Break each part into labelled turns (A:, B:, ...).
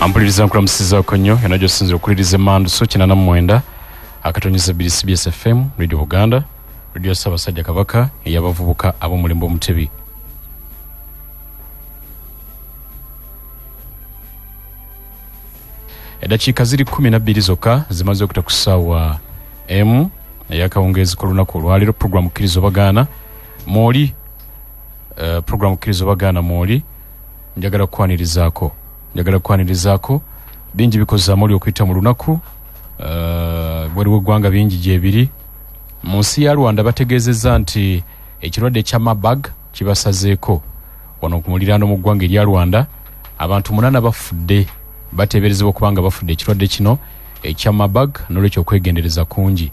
A: Ampuliriza, nkulamusizaako nnyo yona gyosinzira okuwuliriza Emanduso 89.2 CBS FM, Radio Buganda, Radio ya Ssaabasajja Kabaka, ey'abavubuka ab'omulembe Omutebi. Eddakiika ziri 12 zokka zimaze okuta ku ssaawa emu eyakawungeezi ku lunaku olwaleero. Programu Kkiriza Obagaana mwoli, programu Kkiriza Obagaana mwoli. Njagala kukwanirizaako, njagala kukwanirizaako. Bingi bikozaamu oli okuyita mu lunaku, bweru w'eggwanga bingi gyebiri. Mu nsi ya Rwanda bategeezezza nti ekirwadde ekya Marburg kibasazeeko. Wano ku muliraano mu ggwanga erya Rwanda, abantu 8 bafudde, bateeberezebwa okuba nga bafudde ekirwadde kino ekya Marburg, n'olwekyo okwegendereza kungi.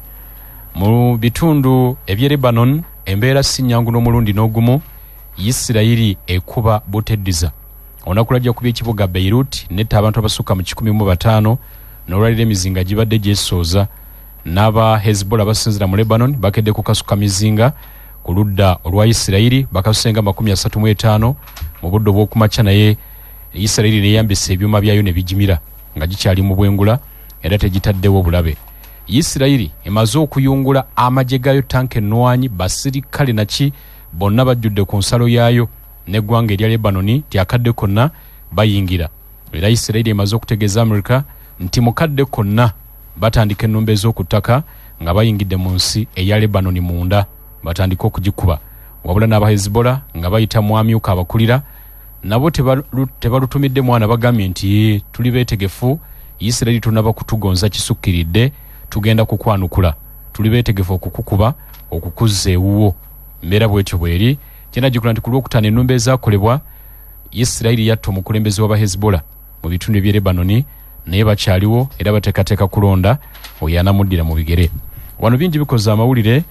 A: Mu bitundu eby'e Lebanon embeera si nnyangu n'omulundi n'ogumu. Isirayiri ekuba buteddiza. Olunaku lwajja kuba ekibuga Beirut netta abantu abasukka mu 105. N'olwaliro emizinga gibadde gyesooza n'aba Hezbollah basinzira mu Lebanon bakedde kukasuka mizinga ku ludda olwa Isirayiri, bakasusenga 35 mu budde obw'okumakya, naye Isirayiri neyambisa ebyuma byayo ne bigimira nga gikyali mu bwengula era tegitaddewo bulabe. Isirayiri emaze okuyungula amagye gaayo, tanka ennwanyi, basirikale naki, bonna bajjudde ku nsalo yaayo n'eggwanga erya Lebanoni ti akadde konna bayingira. Era Isirayiri emaze okutegeeza Amerika nti mu kadde konna batandika ennumba ez'oku ttaka nga bayingidde mu nsi eya Lebanoni munda, batandike okugikuba. Wabula n'aba Hezbollah nga bayita mwamyuka abakulira nabo tebalutumidde mwana, bagambye nti tuli beetegefu, Isirayiri tonaba kutugonza kisukkiridde, tugenda kukwanukula, tuli beetegefu okukukuba okukuzza ewuwo. Mbeera bwetyo bweri. Kyenajjukira nti ku Lwokutaano ennumba ezakolebwa Isirayiri yatta omukulembeze w'aba Hezbollah mu bitundu eby'e Lebanoni, naye bakyaliwo era bateekateeka kulonda oyo anamuddira mu bigere. Wano bingi bikoze amawulire.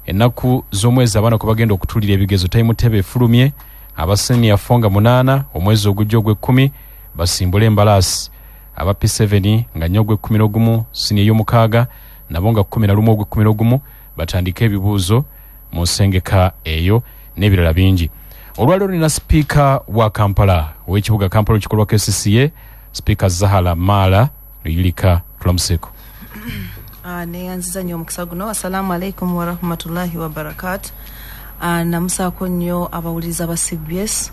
A: Ennaku z'omwezi abaana kwe bagenda okutuulira ebigezo, timetable efulumye. Aba senior 4 nga 8 omwezi ogujja ogw'ekkumi basimbule embalaasi, aba P7 nga 4 ogw'ekkumi n'ogumu, siniya ey'omukaaga nabo nga 11 ogw'ekkumi n'ogumu batandike ebibuuzo mu nsengeka eyo n'ebirala bingi. Olwaleero nina sipiika wa Kampala, ow'ekibuga Kampala, ekikolwa KCCA, Sipiika Zahara Maala Luyirika. Tulamuseeko.
B: Neyanziza nnyo omukisa guno. Assalamu alaikum warahmatullahi wabarakatu. Namusaako nnyo abawuliriza ba CBS,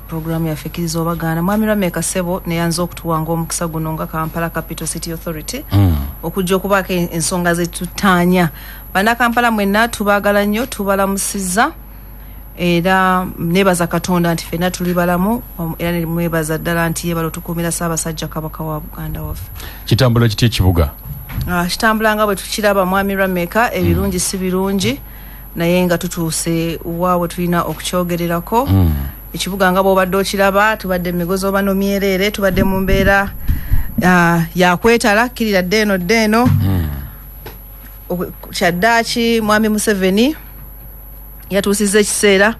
B: programu yaffe Kkiriza Obagaana. Mwami Rameka Sebo, neyanza okutuwanga omukisa guno nga Kampala Capital City Authority okujja okubaako ensonga zetutaanya. Bannakampala mwenna tubaagala nnyo, tubalamusizza era nebaza Katonda nti ffenna tuli balamu, era nemwebaza ddala nti yebala otukuumira Ssaabasajja Kabaka wa Buganda waffe.
A: Kitambula kitya ekibuga?
B: Kitambula nga bwe tukiraba, Mwami Rameka, ebirungi si birungi, naye nga tutuuse waabwe tulina okukyogererako. Ekibuga nga bw'obadde okiraba, tubadde mu migozi oba nomyereere, tubadde mu mbeera yakwetala kkirira dde eno dde eno. Kyaddaaki Mwami Museveni yatuusiza ekiseera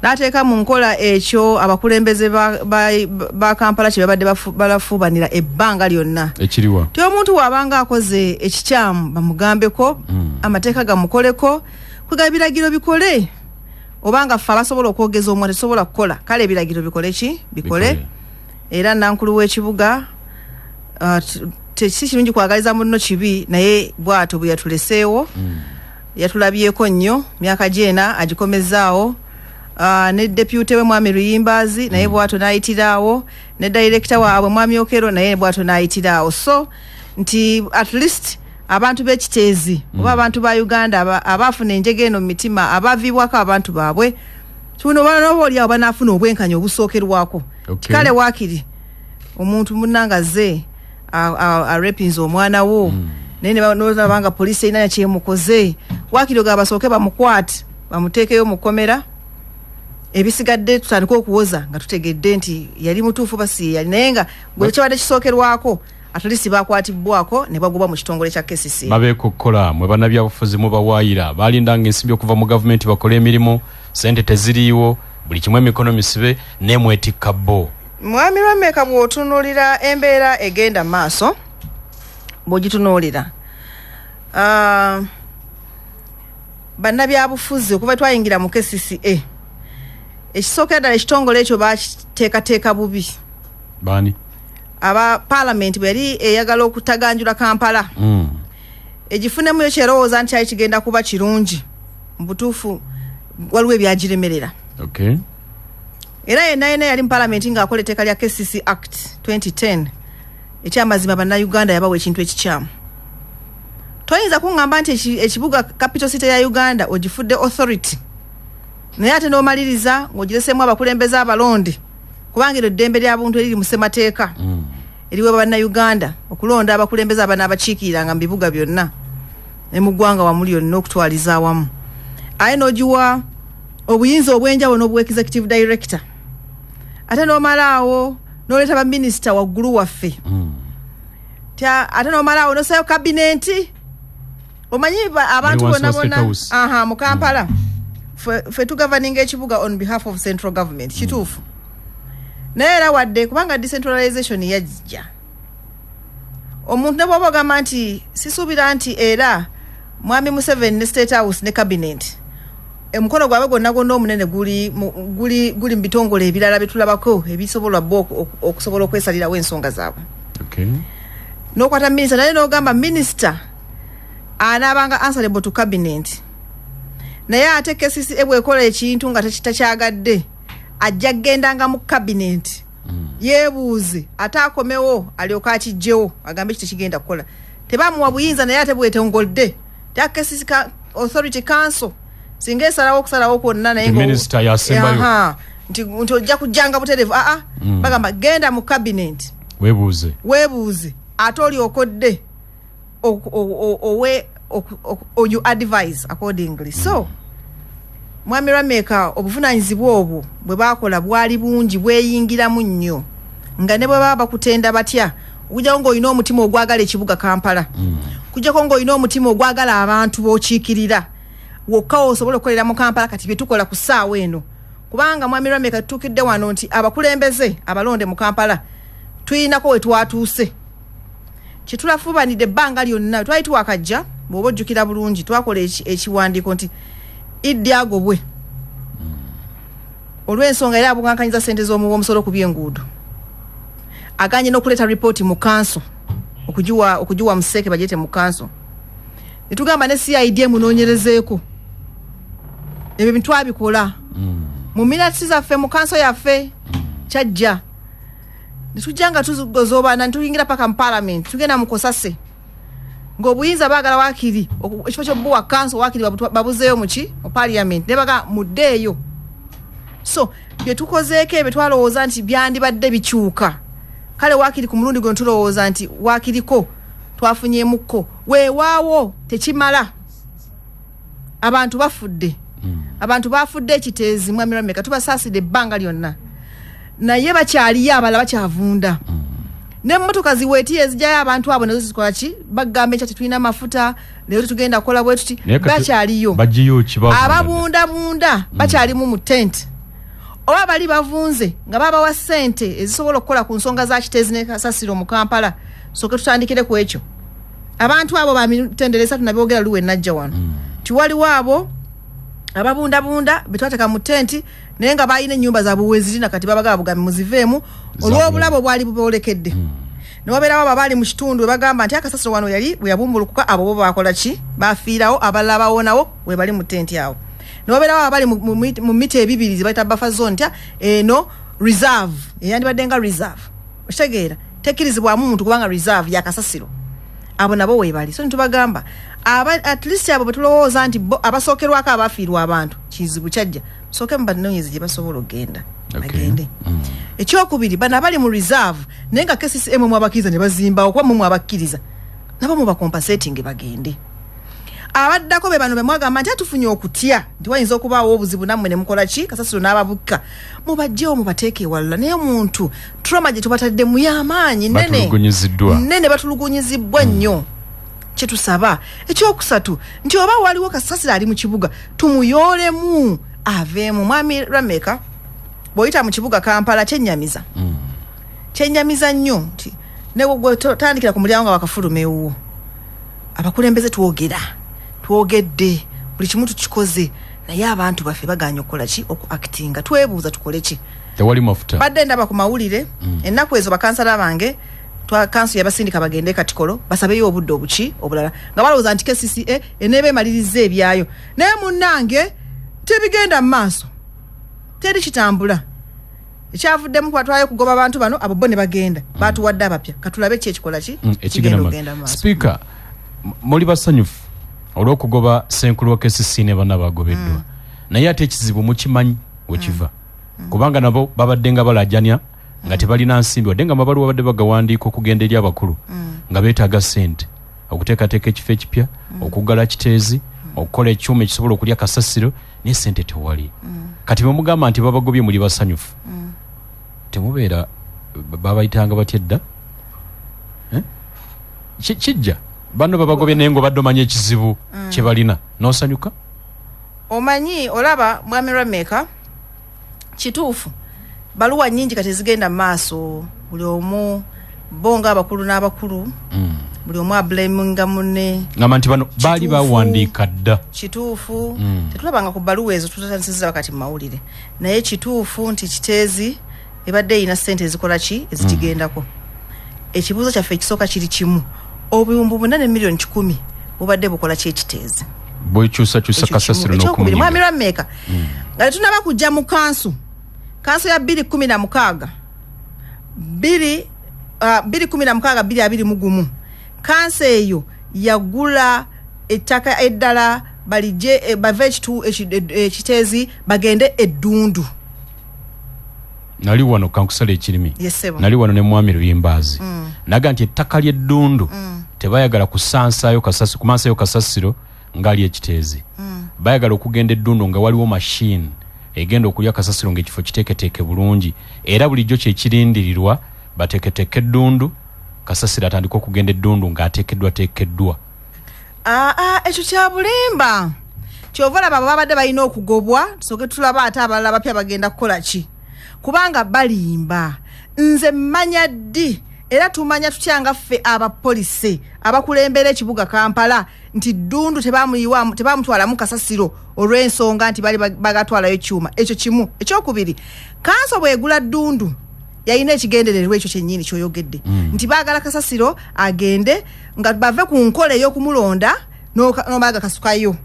B: n'ateeka mu nkola ekyo abakulembeze ba Kampala kye babadde balafuubanira ebbanga lyonna.
A: Ekiriwa?
B: Ti omuntu bw'abanga akoze ekikyamu bamugambeko, amateeka gamukoleko, kwega ebiragiro bikole, obanga ffe abasobola okwogeza omwa tetusobola kukola, kale ebiragiro bikole ki? Bikole.
A: Bikole.
B: Era nankulu w'ekibuga, si kirungi kwagaliza munno kibi, naye bw'atyo bwe yatuleseewo. Yatulabyeko nnyo myaka gyena agikomezaawo. Ne deputy we Mwami Luyimbaazi naye bw'atyo n'ayitiraawo, ne director waabwe Mwami Okero naye bw'atyo n'ayitiraawo. So nti at least abantu b'ekiteezi oba abantu ba Uganda abaafuna enjega eno mu mitima, abaviibwako abantu baabwe, tuno noba oliawo banaafuna obwenkanya obusookerwako. Kale waakiri omuntu munnanga azze arepinze omwana wo, naye nolaba nga poliisi erina kyemukoze, waakiri ogaba basooke bamukwate bamuteekeyo mu kkomera, ebisigadde tutandike okuwoza nga tutegedde nti yali mutuufu basi yali, naye nga gwe kyabadde kisookerwako at least bakwatibwako ne bagobwa mu kitongole kya KCC.
A: Babeeko kukola. Mwe bannabyabufuzi mubawaayira, balindanga ensimbi okuva mu gavumenti bakole emirimu, sente teziriiwo, buli kimu emikono misibe, nemwetikka bo.
B: Mwami Lwameka, bw'otunuulira embeera egenda maaso, bw'ogitunuulira, bannabyabufuzi okuva twayingira mu KCCA, ekisookera ddala ekitongole ekyo bakiteekateeka bubi.
A: Baani?
B: Aba parliament bwe yali eyagala okutaganjula Kampala egifunemu yo kyerowooza nti kyali kigenda kuba kirungi, mu butuufu waliwo ebyagiremerera. Era yenna yenna yali mu parliament ng'akola etteeka lya KCC Act 2010, ekyamazima Bannayuganda yabawa ekintu ekikyamu. Toyinza kuŋŋamba nti ekibuga capital city ya Uganda ogifudde authority, naye ate n'omaliriza ng'ogireseemu abakulembeze abalonde, kubanga eryo ddembe lya buntu eriri mu ssemateeka eriweebwa Bannayuganda okulonda abakulembeze abanaabakiikiriranga mu bibuga byonna ne mu ggwanga wamu lyonna okutwaliza awamu, aye n'ogiwa obuyinza obw'enjawulo n'obuwa executive director, ate n'omalaawo n'oleeta baminisita waggulu waffe. Ate n'omalaawo n'ossayo cabinet. Omanyi abantu
A: Bali wansi
B: bonna
A: wa State
B: bonna
A: House.
B: Aha, mu Kampala ffe tugoverninga ekibuga on behalf of central government, kituufu, naye era wadde kubanga decentralization yajja, omuntu ne bw'oba ogamba nti sisuubira nti era Mwami Museveni ne State House ne cabinet omukono gwabwe gwonna gwonna omunene guli mu bitongole ebirala byetulabako ebisobola bo okusobola okwesalirawo ensonga zaabwe. N'okwata minisita, naye n'ogamba minisita anaabanga answerable to cabinet, naye ate KCCA bwekola ekintu nga takyagadde, ajja kugendanga mu cabinet yeebuuze, ate akomewo alyoke akijjewo agambe ki tekigenda kukola. Tebamuwa buyinza, naye ate bwetongodde ta KCC authority council singa esalawo okusalawo kwonna, naye
A: Nti minisita yasembayo.
B: Aha, nti ojja kujjanga butereevu. Aa, bagamba genda mu cabinet
A: weebuuze,
B: weebuuze, ate olyokodde owe you advise accordingly. So Mwami Rameka, obuvunanyizibwa obwo bwe bakola bwali bungi, bweyingiramu nnyo, nga ne bwe baba bakutenda batya, okujjako ng'olina omutima ogwagala ekibuga Kampala, kujjako ng'olina omutima ogwagala abantu b'okiikirira wokka osobola okukolera mu Kampala. Kati bye tukola ku ssaawa eno, kubanga Mwami Rameka, tutuukidde wano nti abakulembeze abalonde mu Kampala tulinako we twatuuse, kyetulafubanidde ebbanga lyonna. Twali tuwakajja, bw'oba ojjukira bulungi, twakola ekiwandiiko nti Iddi agobwe olw'ensonga era abugankanyiza sente z'omuwa omusolo ku byenguudo, aganye n'okuleeta ripooti mu kanso, okugiwa museeke bagiyete mu kanso, netugamba ne CID emunoonyerezeeko. Ebyo bintu twabikola mu minutes zaffe mu kanso yaffe. Kyajja netujja nga tugozobana, netuyingira paka mu parliament, tugenda mu kosase ng'obuyinza baagala waakiri ekifo ky'obuwa kanso waakiri babuzeeyo muki mu parliament, ne baga muddeeyo. So bye tukozeeko ebyo twalowooza nti byandibadde bikyuka. Kale waakiri ku mulundi guno tulowooza nti waakiriko twafunyemukko, weewaawo tekimala. Abantu bafudde, abantu bafudde ekiteezi. Mwami Rameka, tubasaasidde ebbanga lyonna, naye bakyaliyo abalala bakyavunda nemmotoka ziweetiyo ezijjayo abantu abo, nazo zikola ki? Bagamba enkya tetulina mafuta, leero tetugenda kukola bwe tuti.
A: Naye kati
B: Bakyaliyo.
A: Bagiyo kibavu.
B: Ababundabunda bakyalimu mu tent, oba bali bavunze nga babawa ssente ezisobola okukola ku nsonga za Kiteezi ne kasasiro mu Kampala. Soke tutandikire ku ekyo. Abantu abo bamitendera esatu, nabyogera luwe najja wano tiwaliwo abo ababundabunda betwateeka mu tenti, naye nga balina ennyumba zaabwe wezirina, kati babaga bugambi muziveemu olw'obulabo obwali bubolekedde. Newabeerawo abo abaali mu kitundu webagamba nti akasasiro wano yali bwe yabumbulukuka, abo bo bakola ki? Bafiirawo, abalala bawonawo webali mu tenti awo. Newabeerawo abali mu mita 2 zebayita buffer zone, ntya eno reserve eyandibadde nga reserve, okitegeera, tekkirizibwamu muntu kubanga reserve yakasasiro, abo nabo webali. So nitubagamba at least abo betulowooza nti bo abasookerwako abafiirwa abantu, kizibu kyajja, sooke mubanoonyeze gye basobola okugenda. Bagende. Ekyokubiri, bano abali mu reserve naye nga KCCM mwabakkiriza ne bazimbawo, kuba mwe mwabakkiriza, nabo mubacompensating bagende. Abaddako be bano bemwagamba nti atufunye okutya nti wayinza okubaawo obuzibu, nammwe ne mukola ki? Kasasiro n'ababukka, mubajjewo mubateeke ewalala. Naye omuntu trauma gye tubataddemu y'amaanyi nene.
A: Batulugunyiziddwa.
B: Nene, batulugunyizibbwa nnyo. Kyetusaba ekyokusatu nti oba waliwo kasasiro ali mu kibuga, tumuyoolemu aveemu. Mwami Rameka, bw'oyita mu kibuga Kampala, kyennyamiza, kyennyamiza nnyo nti ne tandikira ku mulyango nga wakafuluma ewuwo. Abakulembeze twogera, twogedde, buli kimu tukikoze, naye abantu baffe baganye okukola ki? Okuactinga. Twebuuza tukole ki?
A: Tewali mafuta.
B: Badde ndaba ku mawulire ennaku ezo, bakansala bange Kanso yabasindika bagende Katikolo basabeyo obudde obuki obulala, nga balowooza nti KCCA eneeba emaliriza ebyayo. Naye munnange, tebigenda mu maaso, teri kitambula. Ekyavuddemu kwatwayo kugoba abantu bano, abo bo ne bagenda, batuwadde abapya. Katulabe ki ekikola ki
A: ekigenda
B: kigenda
A: mu
B: okugenda mu maaso.
A: Sipiika, muli basanyufu olw'okugoba ssenkulu wa KCC ne banna bagobeddwa, naye ate ekizibu mukimanyi wekiva, kubanga nabo babadde nga balajanya nga tebalina nsimbi, wadde nga amabaluwa babadde bagawandiika okugenda eri abakulu nga beetaaga ssente okuteekateeka ekifo ekipya, okuggala Kiteezi, okukola ekyuma ekisobola okulya kasasiro, naye sente tewali. Kati bwemugamba nti babagobye muli basanyufu, temubeera babayitanga batya edda? Eh? Kijja banno babagobye, naye ngaobadde omanya ekizibu kye balina n'osanyuka?
B: Omanyi, olaba mwami Rameka, kituufu baluwa nyingi kati ezigenda mu maaso. Buli omu bo nga abakulu n'abakulu, buli omu ablaminga munne.
A: Ngamba nti bano baali
B: Kituufu.
A: bawandiika dda.
B: Kituufu, tetulabanga ku baluwa ezo, tutatandisiza kati mu mawulire. Naye kituufu nti Kiteezi ebadde erina ssente ezikola ki, ezikigendako. Ekibuuzo kyaffe ekisooka kiri kimu: 8,100,000 bubadde bukola ki ekiteezi?
A: Bwekyusakyusa
B: Ekyo
A: kasasiro
B: kimu. Ekyokubiri, mwami
A: n'okumunyiga.
B: Rameka, nga tetunaba kujja mu kanso, kanso ya 216 216 221, kanso eyo yagula ettaka eddala balijje bave ekiteezi bagende eddundu.
A: Nali wano, kankusala ekirimi.
B: Yes, ssebo.
A: Nali wano ne mwami Luyimbaazi, naga nti ettaka ly'eddundu tebayagala kusansayo kasasi, kumansayo kasasiro ngaali ekiteezi. Bayagala okugenda eddundu nga waliwo mashini egenda okulya kasasiro, ngaekifo kiteeketeeke bulungi, era bulijjo kyekirindirirwa bateeketeeke eddundu, kasasiro atandike okugenda eddundu ng'ateekeddwa teekeddwa.
B: Aa, ekyo kya bulimba. Kyova olaba abo babadde balina okugobwa, tusooke tulaba ate abalala bapya bagenda kukola ki, kubanga balimba. Nze mmanya ddi era tumanya tutya nga ffe abapolisi abakulembera ekibuga Kampala nti Ddundu tebamutwalamu kasasiro olw'ensonga nti bali bagatwalayo kyuma? Ekyo kimu. Ekyokubiri, kanso bwegula Ddundu yalina ekigendererwa ekyo kyennyini kyoyogedde, nti baagala kasasiro agende nga bave ku nkola ey'okumulonda n'omala gakasukayo,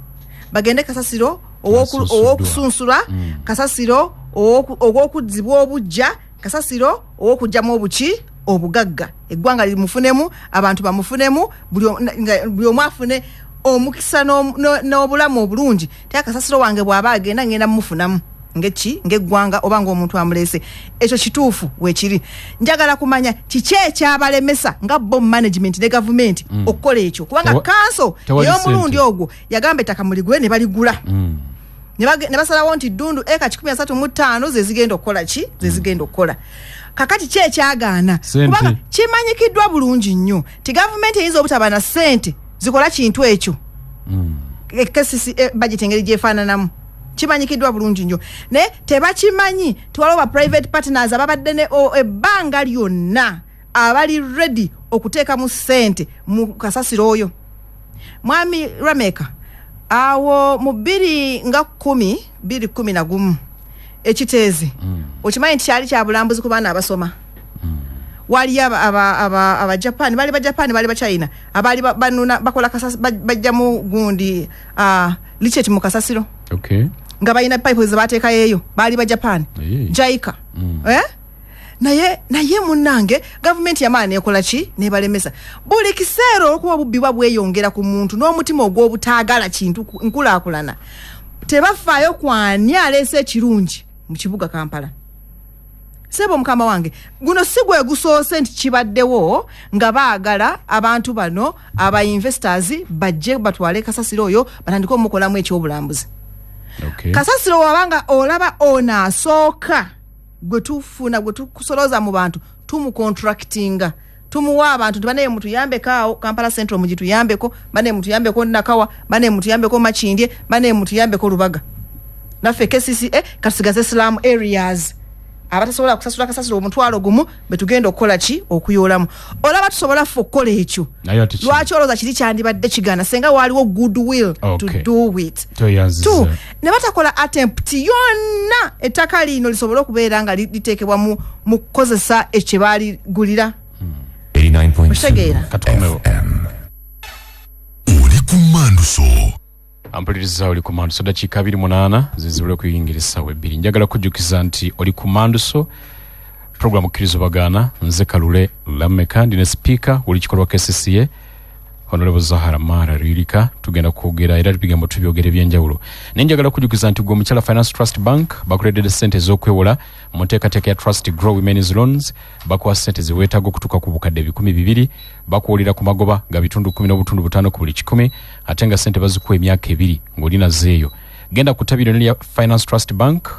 B: bagende kasasiro
A: Asunsuddwa.
B: ow'okusunsula, kasasiro ow'okuzzibwa obujja, kasasiro ow'okugyamu obuki, obugagga, eggwanga limufunemu, abantu bamufunemu, buli omu afune omukisa n'obulamu obulungi. Ti akasasiro wange bw'aba agenda, ngenda mumufunamu ngeki ng'eggwanga oba ng'omuntu amuleese. Ekyo kituufu weekiri. Njagala kumanya kiki ekyabalemesa nga bo management ne gavumenti okukola ekyo, kubanga kanso
A: Tewali
B: ey'omulundi
A: ssente.
B: ogwo yagamba ettaka muligule, ne baligula, ne basalawo nti Ddundu eka 135 zezigenda okukola ki, zezigenda okukola. Kakati ki ekyagaana?
A: Ssente.
B: Kubanga kimanyikiddwa bulungi nnyo ti gavumenti eyinza obutaba na ssente zikola kintu ekyo. KCCA budget engeri gyefaananamu kimanyikiddwa bulungi nnyo, naye tebakimanyi tiwaliwo ba private partners ababadde ne ebbanga lyonna abali ready okuteekamu ssente mu kasasiro oyo. Mwami Rameka, awo mu bbiri nga kumi bbiri kumi na gumu, ekiteezi okimanyi nti kyali kya bulambuzi ku baana abasoma. Waliyo Abajapan, baali Bajapan, baali Bachina, abaali banuna bakola bajjamu gundi lichet mu kasasiro nga balina pipe ze bateekayo eyo, baali Bajapan.
A: Hey.
B: JICA. Eh? Naye munnange, gavumenti yamala nekola ki? Nebalemesa. Buli kiseera olwokuba obubbi bwa bweyongera ku muntu n'omutima ogw'obutaagala kintu nkulaakulana, tebafaayo kwani aleese ekirungi mu kibuga Kampala. Sebo mukama wange, guno si gwe gusoose nti kibaddewo nga baagala abantu bano aba investors bajje batwale kasasiro oyo batandike omukolamu ekyobulambuzi. Kasasiro wabanga olaba ono asooka gwe tufuna, gwe tukusolooza mu bantu, tumucontractinga, tumuwa abantu nti banaye mutuyambeko awo Kampala Central, mugituyambeko, banaye mutuyambeko Nakawa, banaye mutuyambeko Makindye, banaye mutuyambeko Lubaga. Naffe KCCA katusigaze slum areas, abatasobola kusasula kasasiro 10,000 betugenda okukola ki, okuyoolamu. Olaba tusobola ffe okukola ekyo?
A: Naye ate
B: Lwaki olowooza kiri kyandibadde kigaana senga waaliwo goodwill to do it?
A: Toyanziza.
B: Two, ne batakola attempt yonna ettaka lino lisobole okubeera nga liteekebwa mu kukozesa ekyo kye baaligulira.
C: Erina 89.2
B: Okitegeera?
A: Katukomewo.
C: FM.
D: Oli ku Manduso.
A: Ampuliriza, oli ku Manduso. Dakiika 28 zizibula okuyingira essaawa 2. Njagala kujjukiza nti oli ku Manduso, programu Kkiriza Obagaana. Nze Kalule Lameka, ndi ne sipiika w'olukiiko lwa KCCA, Honorable Zahara Mara Luyirika. Tugenda kwogera era ebigambo tubyogera ebyenjawulo, naye njagala kujjukiza nti gwe omukyala, Finance Trust Bank bakuleetedde sente ez'okwewola mu nteekateeka ya Trust Grow Women's Loans. Bakuwa sente zeweetaaga okutuuka ku bukadde 200,000. Bakuwolera ku magoba ga bitundu 10.5 ku buli kikumi, ate nga sente bazikuwa emyaka 2 ng'oli nazeeyo. Genda ku ttabi lyonna lya Finance Trust Bank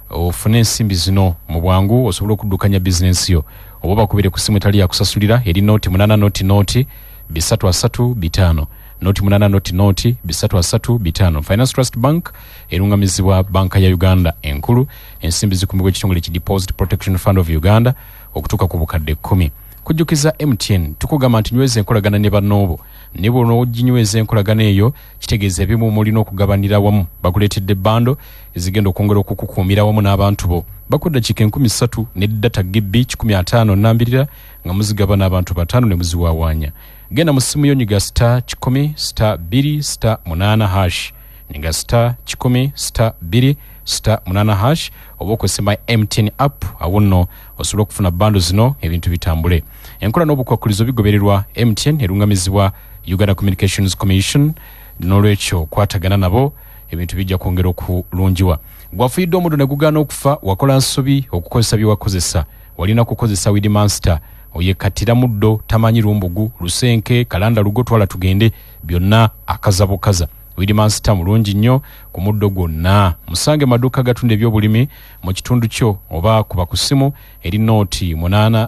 A: ofune ensimbi zino mu bwangu osobole okuddukanya bizinensi yo, oba bakubire ku simu etali yakusasulira eri 080 00 335, 080 00 335. Finance Trust Bank erungamizibwa Banka ya Uganda enkulu. Ensimbi zikumibwa ekitongole ki Deposit Protection Fund of Uganda okutuuka ku bukadde 10. Kujjukiza MTN, tukugamba nti nyweza enkolagana ne bannoobo, ne bw'onooginyweza enkolagana eyo kitegeeza ebimu mulina okugabanira wamu. Bakuleetedde bundle ezigenda okwongera okukukuumira wamu n'abantu bo. Bakuwa eddakiika 3000 ne data GB 150 nambirira, nga muzigaba n'abantu bataano ne muziwaawaanya. Genda mu ssimu yo, nyiga *100*2*8#, nyiga *100*2*8# oba okozesa My MTN app. Awo nno osobola okufuna bundle zino, ebintu bitambule. Enkola n'obukwakulizo bigobererwa. MTN erungamizibwa Uganda Communications Commission, n'olwekyo kwatagana nabo, ebintu bijja kwongera okulungiwa. Gwafuuyidde omuddo ne gugaana okufa, wakola nsobi okukozesa bye wakozesa. Walina kukozesa Weed Master. Oyekattira muddo tamanyi lumbugu, lusenke, kalanda, lugo, twala tugende, byonna akaza bukaza. Weed Master mulungi nnyo ku muddo gwonna. Musange maduuka gatunda ebyobulimi mu kitundu kyo, oba kuba ku ssimu eri 080 00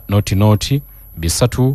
A: 383,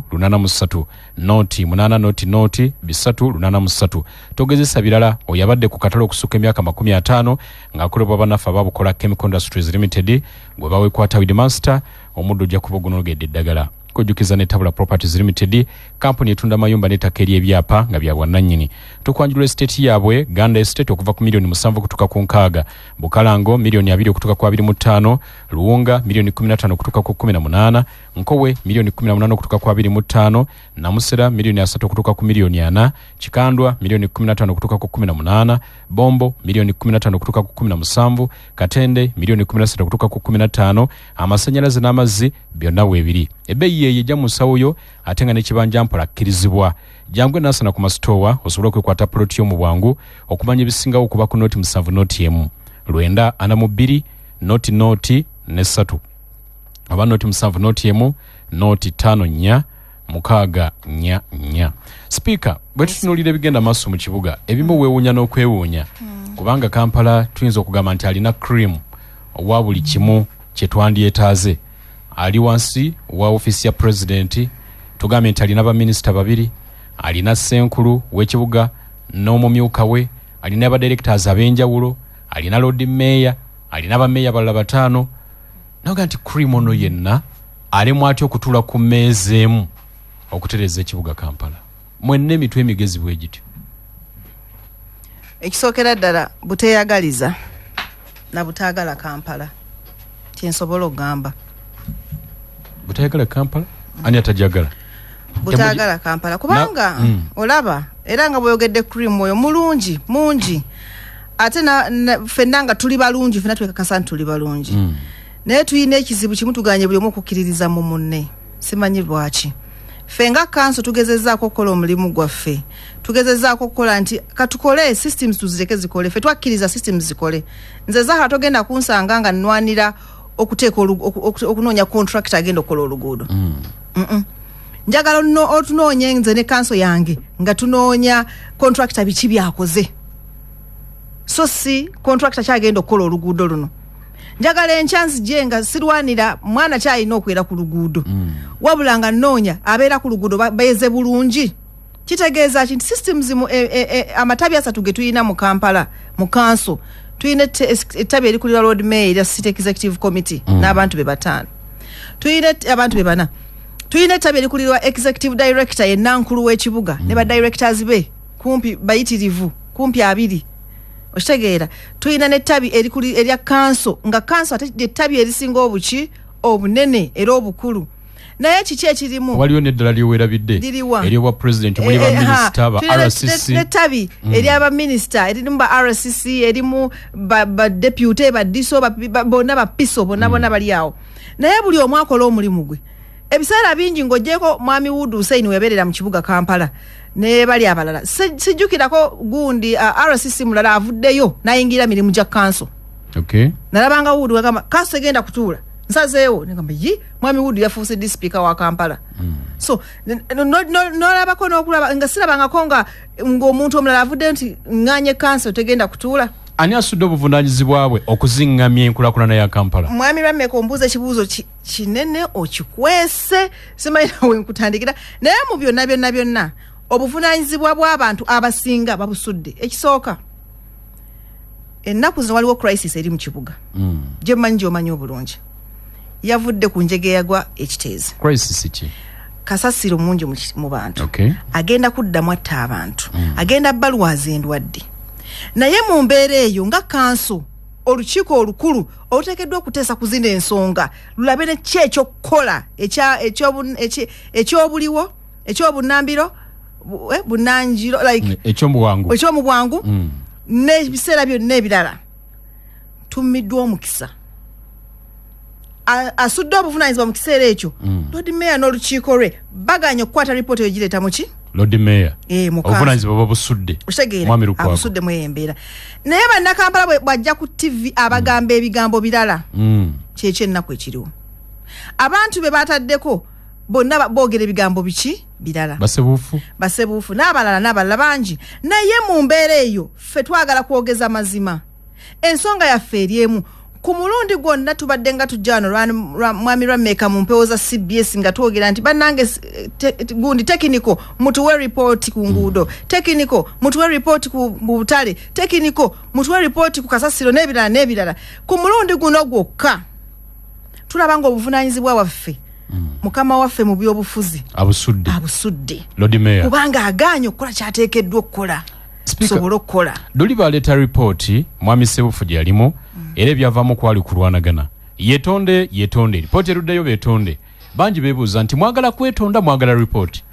A: 080 00 383. Togezesa birala. Oyo abadde ku katale okusukka emyaka 50 ng'akolebwa bannaffe ababukola Chemical Industries Limited. Gwe bawekwata Weed Master, omuddo ojja kuba ogunogedde eddagala. Kujjukiza ne Tabula Properties Limited, kampuni etunda amayumba n'ettaka ery'ebyapa nga bya bwannannyini. Tukwanjula estate yaabwe Ganda Estate okuva ku miliyoni 7 okutuuka ku 60, Bukalango miliyoni 20 okutuuka ku 25, Luwunga miliyoni 15 okutuuka ku 18, Nkowe miliyoni 18 okutuuka ku 25, Namusera miliyoni 30 okutuuka ku miliyoni 40, Kikandwa miliyoni 15 okutuuka ku 18, Bombo miliyoni 15 okutuuka ku 17, Katende miliyoni 13 okutuuka ku 15. Amasannyalaze n'amazzi byonna weebiri. Ebbeeyi yeeyo ejja mu nsawo yo, ate nga n'ekibanja mpola akkirizibwa. Jangu enaasana ku masitoowa osobole okwekwata poloti yo mu bwangu. Okumanya ebisingawo, okuba ku 0 7 0 1 942 00 ne 3, oba 0 7 0 1 0 5 4 6 4 4. Sipiika, bwe tutunuulira ebigenda maaso mu kibuga, ebimu weewuunya n'okwewuunya, kubanga Kampala tuyinza okugamba nti alina cream owa buli kimu kye twandyetaaze. Ali wansi wa ofiisi ya pulezidenti, tugambye nti alina baminisita babiri, alina ssenkulu w'ekibuga n'omumyuka we, alina abadirectors ab'enjawulo, alina lord meeya, alina bameeya balala bataano. Naga nti cream ono yenna alimu atya okutuula ku mmeeza emu okutereeza ekibuga Kampala, mwenna emitwe emigezi bwe gityo?
B: Ekisookera ddala, buteeyagaliza na butaagala Kampala, kyensobola okugamba.
A: Butayagala Kampala? Ani atajagala?
B: Butaagala Kampala, kubanga olaba era nga bweyogedde, cream oyo mulungi mungi, ate ffenna nga tuli balungi, ffenna twekakasa nti tuli balungi, naye tulina ekizibu kimu: tuganye buli omu okukkiririza mu munne. Simanyi lwaki. Ffe nga kanso tugezezzaako okukola omulimu gwaffe, tugezezzaako okukola nti katukole systems, tuzireke zikole. Ffe twakkiriza systems zikole. Nze Zaha togenda kunsanga nga nnwanira okuteeka okunoonya contract agenda okukola oluguudo. Njagala otunoonye nze ne kanso yange nga tunoonya contractor biki byakoze, so si contractor kyagenda okukola oluguudo luno. Njagala enkya nzije nga sirwanira mwana kyalina okwera ku luguudo, wabula nga nnoonya abeera ku luguudo beeze bulungi. Kitegeeza ki? Nti systems mu amatabi asatu ge tulina mu Kampala, mu kanso tulina ettabi erikulira Lord Mayor erya City Executive Committee n'abantu be bataano, tulina abantu be bana, tulina ettabi erikulirwa executive director ye nankulu w'ekibuga ne ba directors be kumpi bayitirivu, kumpi 20. Okitegeera? Tulina n'ettabi erya kanso, nga kanso ate lyettabi erisinga obuki obunene era obukulu. Naye kiki ekirimu?
A: Waliyo n'eddala lyewerabidde eryobwa president, muli ba minisita, ba RCC.
B: N'ettabi eryabaminisita erimu ba RCC, erimu ba deputy, ba DISO, bonna ba PISO, bonna bonna bali awo. Naye buli omu akola omulimu gwe. Ebiseera bingi ng'oggyeko Mwami Wood Hussein weyabeerera mu kibuga Kampala ne bali abalala, sijjukirako gundi RCC mulala avuddeyo n'ayingira mirimu gya kanso. Nalabanga Wood wagamba kanso egenda kutuula, nsazeewo. Negamba yi Mwami Wood yafuuse di speaker wa Kampala. So nolabako n'okulaba nga sirabangako nga ng'omuntu omulala avuddeyo nti ŋŋanye kanso tegenda kutuula.
A: Ani asudde obuvunaanyizibwa bwe okuziŋŋamya enkulaakulana ya Kampala?
B: Mwami Lwameka, ombuuza ekibuuzo kinene okikwese, simanyi nawe nkutandikira. Naye mu byonna byonna byonna obuvunaanyizibwa bw'abantu abasinga babusudde. Ekisooka, ennaku zino waliwo crisis eri mu kibuga gye mmanyi, gy'omanyi obulungi, yavudde ku njega eyagwa ekiteezi.
A: Crisis ki?
B: Kasasiro mungi mu bantu. Agenda kuddamu atta abantu, agenda balwaza endwadde. Naye mu mbeera eyo nga kanso, olukiiko olukulu oluteekeddwa okuteesa ku zino ensonga lulabe ne ki ekyokukola ekyobuliwo, ekyobunambiro, bunanjiro, like
A: ekyomubwangu,
B: ekyomubwangu n'ebiseera byonna ebirala. Tumiddwa omukisa asudde obuvunaanyizibwa mu kiseera ekyo. Lord Mayor n'olukiiko lwe baganye okukwata ripooti eyo gireeta muki?
A: Lord Mayor obuvunaanyizibwa babusudde.
B: Otegeera, abusudde mu eyo embeera. Naye bannakampala bw'ajja ku TV abagamba ebigambo birala. Kyekyo ennaku ekiriwo, abantu be bataddeko bonna boogera ebigambo biki birala.
A: Basebuufu,
B: basebuufu n'abalala n'abalala bangi. Naye mu mbeera eyo ffe twagala kwogeza mazima. Ensonga yaffe eri emu. Ku mulundi gwonna tubadde nga tujja wano, Mwami Lwameka, mu mpewo za CBS, nga twogera nti bannange, gundi technical mutuwe ripooti ku nguudo, technical mutuwe ripooti ku butale, technical mutuwe ripooti ku kasasiro n'ebirala n'ebirala. Ku mulundi guno gwokka tulaba nga obuvunaanyizibwa bwaffe mukama waffe mu byobufuzi
A: abusudde,
B: abusudde.
A: Lord Mayor
B: kubanga agaanye okukola kyateekeddwa okukola. Tusobole okukola.
A: Luli baleeta ripooti, Mwami Sebufu gye yalimu, era ebyavaamu kwali kulwanagana, yetonde yetonde, ripooti eruddeyo beetonde. Bangi beebuuza nti mwagala kwetonda, mwagala ripooti?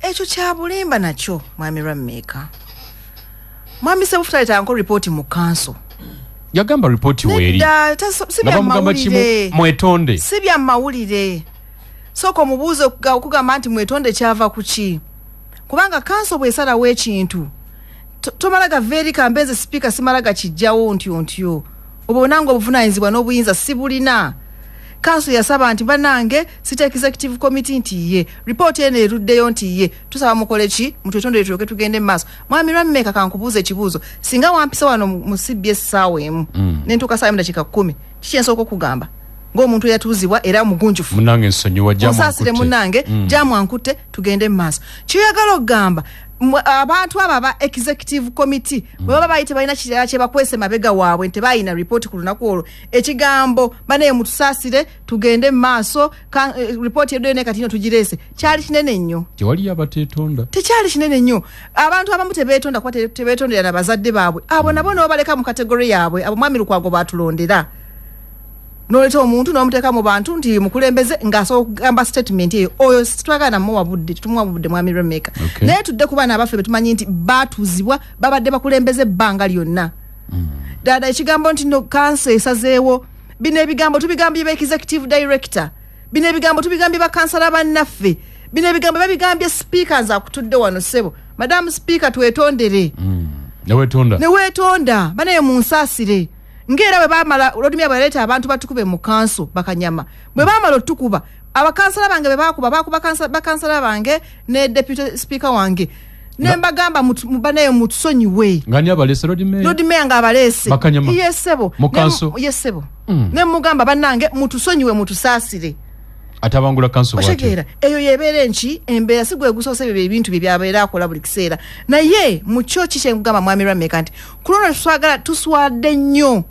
B: Ekyo kya bulimba nakyo, Mwami Lwammeeka. Mwami Sebufu taleetanko ripooti mu kanso.
A: Yagamba ripooti weeri.
B: Nedda, si
A: nga
B: bya
A: bamugamba kimu,
B: mawulire.
A: Mwetonde.
B: Si bya mawulire. Sooka omubuuze okugamba nti mwetonde kyava ku ki, kubanga kanso bw'esalawo ekintu tomala gava eri kambenze sipiika, simala gakijjawo ntyo ntyo. Oba onanga obuvunaanyizibwa n'obuyinza sibulina. Kanso yasaba nti bannange city executive committee nti ye ripooti eno eruddeyo nti ye tusaba mukole ki, mutwetondere tulyoke tugende mu maaso. Mwami Lwammeka, kankubuuza ekibuuzo. Singa wampisa wano mu CBS saawa 1 nentuuka saawa 1:10, kiki ensooka okugamba ng'omuntu eyatuuzibwa era mugunjufu?
A: Munange nsonyiwa, jam
B: onsaasire
A: ankutte.
B: Munnange, jam ankutte, tugende mu maaso. Kyoyagala okugamba abantu abo aba executive committee bwe baba bayi tebalina kirala kye bakwese mabega waabwe nti tebayina ripooti ku lunaku olwo, ekigambo banaye mutusaasire tugende mu maaso, ripooti eddeyo naye kati ino tugireese, kyali kinene nnyo.
A: Tewaliyo abateetonda.
B: Tekyali kinene nnyo. Abantu abamu tebeetonda kuba tebeetondera na bazadde baabwe. Abo nabo n'obaleka mu category yaabwe. Abo Mwami Lukwago batulondera, noleeta omuntu n'omuteeka mu bantu nti mukulembeze ng'asobola okugamba statement eyo, oyo twagala namuwa budde, tetumuwa budde, Mwami Remeka. Naye tudde ku baana abaffe betumanyi nti batuuzibwa, babadde bakulembeze ebbanga lyonna. Ddala ekigambo nti no kanso esazeewo, bino ebigambo tubigambye ba executive director, bino ebigambo tubigambye bakansala bannaffe, bino ebigambo babigambye speaker. Nze akutudde wano, ssebo Madam Speaker, twetondere.
A: Newetonda.
B: Neweetonda, banaye munsaasire. Ngaera bwe bamala, Lord Mayor bwe yaleeta abantu batukube mu kanso bakanyama, bwe bamala otukuba abakansala bange, bwe bakuba bakuba bakansala bange ne deputy speaker wange, ne mbagamba banaye mutusonyiwe.
A: Ngani abalese, Lord Mayor?
B: Lord Mayor ng'abaleese.
A: Bakanyama.
B: Ye ssebo.
A: Mu kanso?
B: Ye ssebo. Ne mugamba bannange mutusonyiwe, mutusaasire.
A: Atabangula kanso bw'atyo.
B: Otegeera, eyo yebeera enki embeera si gwe gusoose. Ebyo ebintu bye byabeera akola buli kiseera. Naye mu kyo ki kyenkugamba, Mwami Lwameka, nti ku luno twagala, tuswadde nnyo,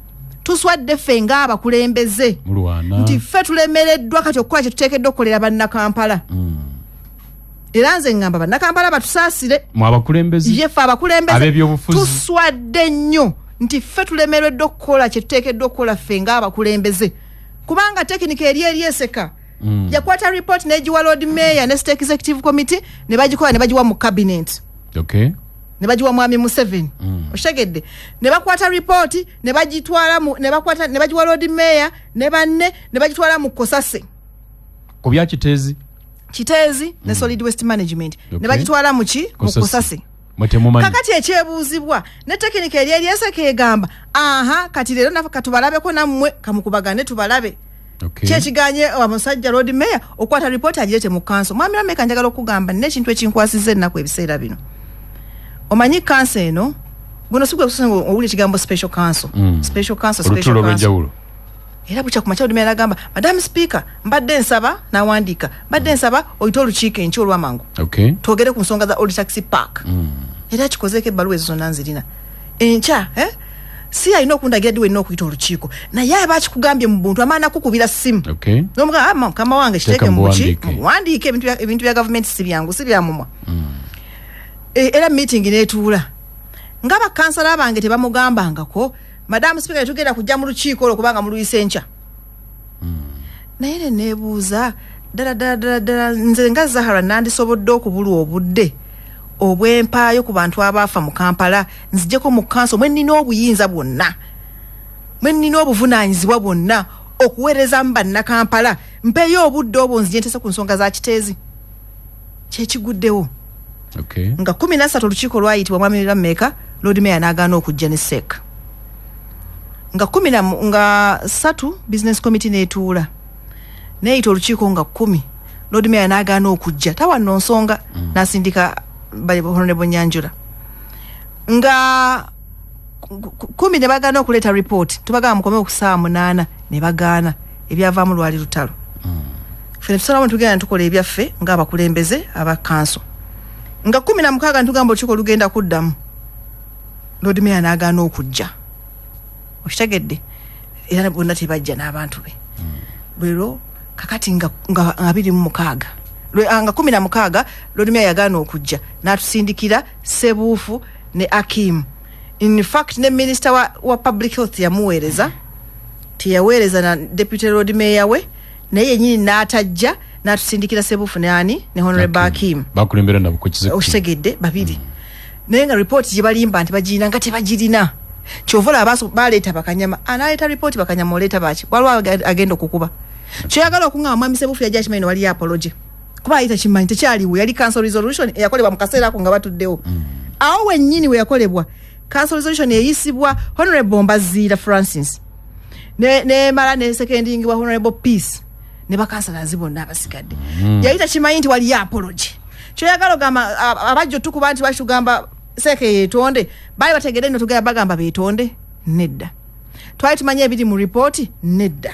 B: tuswadde ffe ng'abakulembeze
A: mulwana
B: nti ffe tulemereddwa kati okukola kye tuteekeddwa okukolera bannakampala. Era nze ŋŋamba bannakampala batusaasire.
A: Mwe abakulembeze.
B: Ye ffe abakulembeze
A: Ab'ebyobufuzi.
B: tuswadde nnyo nti ffe tulemereddwa okukola kye tuteekeddwa okukola ffe ng'abakulembeze, kubanga technical eri eseka. Yakwata report n'egiwa Lord Mayor ne State Executive Committee, ne bagikola ne bagiwa mu cabinet. Ne bagiwa Mwami Museveni. Okitegedde? Ne bakwata report ne bagitwala mu, ne bakwata ne bagiwa Lord Mayor ne banne, ne bagitwala mu Kosase.
A: Ku bya Kiteezi?
B: Kiteezi ne solid waste management. Ne bagitwala mu ki? Mu
A: Kosase.
B: Kosase.
A: Mwe temumanyi.
B: Kakati ekyebuuzibwa ne tekinika eri eryeseka egamba, aha, kati leero naffe katubalabeko nammwe, kamukubagane tubalabe. Kyekiganye omusajja Lord Mayor okwata report agirete mu council. Mwami Lameka, njagala okugamba nina ekintu ekinkwasizza ennaku ebiseera bino. Omanyi council eno, guno si gwe gusoose owulira ekigambo special council. Special council, special
A: olutuulo
B: council.
A: olw'enjawulo.
B: Era bukya ku makya Lord Mayor n'agamba, "Madam Speaker, mbadde nsaba," n'awandiika, "mbadde nsaba oyite olukiiko enkya olw'amangu twogere ku nsonga za Old Taxi Park." Era kikozeeko ebbaluwa ezo zonna nzirina. Enkya, eh? Si alina okundagira ddi wenna okuyita olukiiko, naye aba akikugambye mu buntu, amaana kukubira simu nomugamba, "Ah, mukama wange, kiteeke
A: Teeka
B: mu buki,
A: mubuwandiike."
B: Mu buwandiike. Ebintu bya gavumenti si byangu, si bya mumwa. Era meeting netuula nga bakansala bange tebamugambangako, "Madamu Speaker, tetugenda kujja mu lukiiko olwo kubanga muluyise enkya." Naye ne neebuuza ddala ddala ddala ddala, nze nga Zahara nandisobodde okubulwa obudde obwempaayo ku bantu abaafa mu Kampala, nzijeko mu kanso mwe nnina obuyinza bwonna, mwe nnina obuvunaanyizibwa bwonna okuweerezamu bannakampala, mpeeyo obudde obwo nzije ntese ku nsonga za Kiteezi? Kyekiguddewo. Nga 13 olukiiko lwayitibwa, mwami Lameka, Lord Mayor n'agaana okujja ne sek. Nga kumi na nga 3 business committee n'etuula neeyita olukiiko nga 10, Lord Mayor n'agaana okujja, tawanno nsonga, n'asindika Honorable Nyanjula. Nga 10 ne bagaana okuleeta report, tubagamba mukome ku ssaawa 8, ne bagaana. Ebyavaamu lwali lutalo. Ffe ne tusalawo ne tugenda ne tukola ebyaffe ng'abakulembeze aba kanso. Nga 16 ntugamba olukiiko lugenda kuddamu, Lord Mayor n'agaana okujja. Okitegedde? Era bonna tebajja n'abantu be. Lwero kakati nga 26, nga 16, Lord Mayor yagaana okujja n'atusindikira Sebuufu ne Akim. In fact, ne minister wa public health yamuweereza, teyaweereza na deputy Lord Mayor we, naye yennyini n'atajja, n'atusindikira Sebuufu ne ani, ne Honorable Akim.
A: Bakulembera nabo ku executive.
B: Okitegedde? Babiri. Naye nga report gye balimba nti bagirina, nga tebagirina. Kyova olaba baleeta bakanyama, analeeta report, bakanyama oleeta baki? Waliwo agenda okukuba. Kyoyagala okuŋŋamba, mwami Sebuufu yajja akimanyi ne waliyo apology, kuba ayita kimanyi tekyaliwo. Yali council resolution eyakolebwa mu kaseera ako nga batuddewo awo wennyini we yakolebwa. Council resolution eyisibwa Honorable Mbaziira Francis, nemala ne secondingibwa Honorable Peace ne bakansalazi bonna abasigadde. Yali takimanyi nti waliyo apology. Kyoyagala ogamba abajja otukuba nti lwaki tugamba seeke yeetonde, baali bategedde nno tugenda bagamba beetonde? Nedda. Twali tumanyi ebiri mu ripooti? Nedda.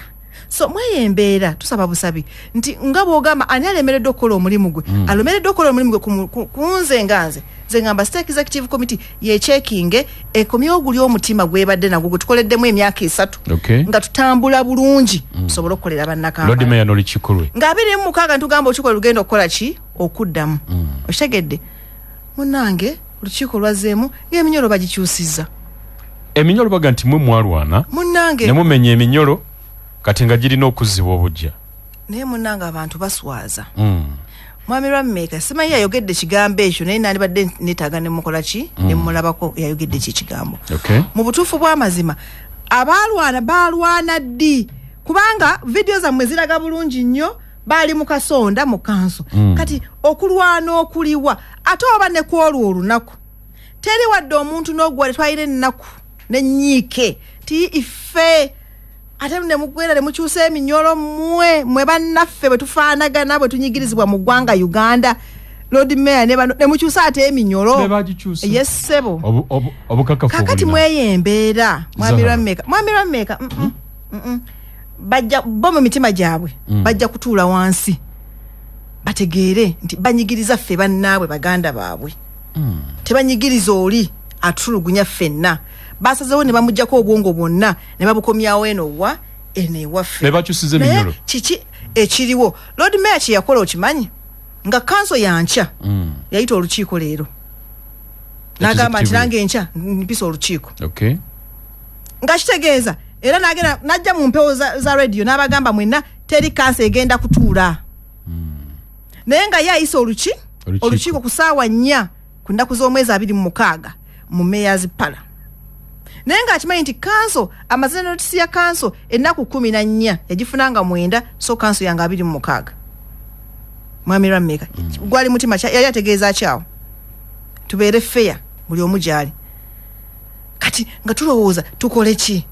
B: So mweyo embeera tusaba busabi nti nga bw'ogamba ani alemereddwa okukola omulimu gwe, alemereddwa okukola omulimu gwe ku nze nga nze, nze ngamba State Executive Committee yekyekinge ekomyewo guli omutima gwebadde nagwo gwe tukoleddemu emyaka 3 nga tutambula bulungi, tusobole okukolera bannakampala.
A: Lord Mayor n'olukiiko lwe.
B: Nga 26 ntugamba olukiiko lugenda okukola ki? Okuddamu. Okitegedde munnange? Olukiiko lwazzeemu ng'eminyolo bagikyusizza.
A: Eminyolo baga nti mwe mwalwana
B: munnange
A: ne mumenya eminyolo, kati nga girina okuzzibwa obujja.
B: Naye munnange, abantu baswaza. Mwami Lwammeeka simanyi yayogedde kigambo ekyo, naye nandibadde neetaaga nemukola ki, nemulabako yayogedde ki ekigambo. Mu butuufu bw'amazima, abaalwana baalwana ddi? Kubanga vidiyo zammwe ziraga bulungi nnyo baali mu kasonda mu kanso. Kati okulwana okuliwa? Ate oba ne kwolwo olunaku teri wadde omuntu n'oguwa, twalina ennaku nenyiike ti ife, ate nemugwera nemukyusa eminyolo. Mmwe mwe bannaffe bwe tufaanagana, bwe tunyigirizibwa mu ggwanga Uganda, Lord Mayor ne bano nemukyusa ate eminyolo.
A: Ne bagikyusa.
B: Yes, ssebo.
A: Obukakafu
B: Kakati
A: obulina.
B: mweyo embeera, mwami
A: Zahara.
B: Lwammeka, mwami Lwammeka, bajja bo mu mitima gyabwe bajja kutuula wansi bategeere nti banyigiriza ffe bannaabwe, baganda baabwe. Tebanyigiriza oli atulugunya ffenna. Basazewo ne bamugjako obwongo bwonna ne babukomyawo eno wa eno ewaffe.
A: Ne bakyusiza
B: Naye
A: eminyolo.
B: kiki ekiriwo? Lord Mayor kye yakola okimanyi? Nga kanso yankya yayita olukiiko leero, n'agamba nti
A: Executive.
B: nange enkya mpisa olukiiko, nga kitegeeza era nagenda najja mu mpewo za radio n'abagamba mwenna Teri kanso egenda kutuula. Naye nga ye ayise
A: Olukiiko.
B: olukiiko ku saawa 4 ku nnaku z'omwezi 26 mu Mayor's Parlour, naye ng'akimanyi nti kanso amaze notisi ya kanso ennaku 14 yagifuna nga 9, so kanso yange 26. Mwami Lwammeka, gwali mutima yali ategeeza kyawo tubeere fair buli omu gyali. Kati nga tulowooza tukole ki,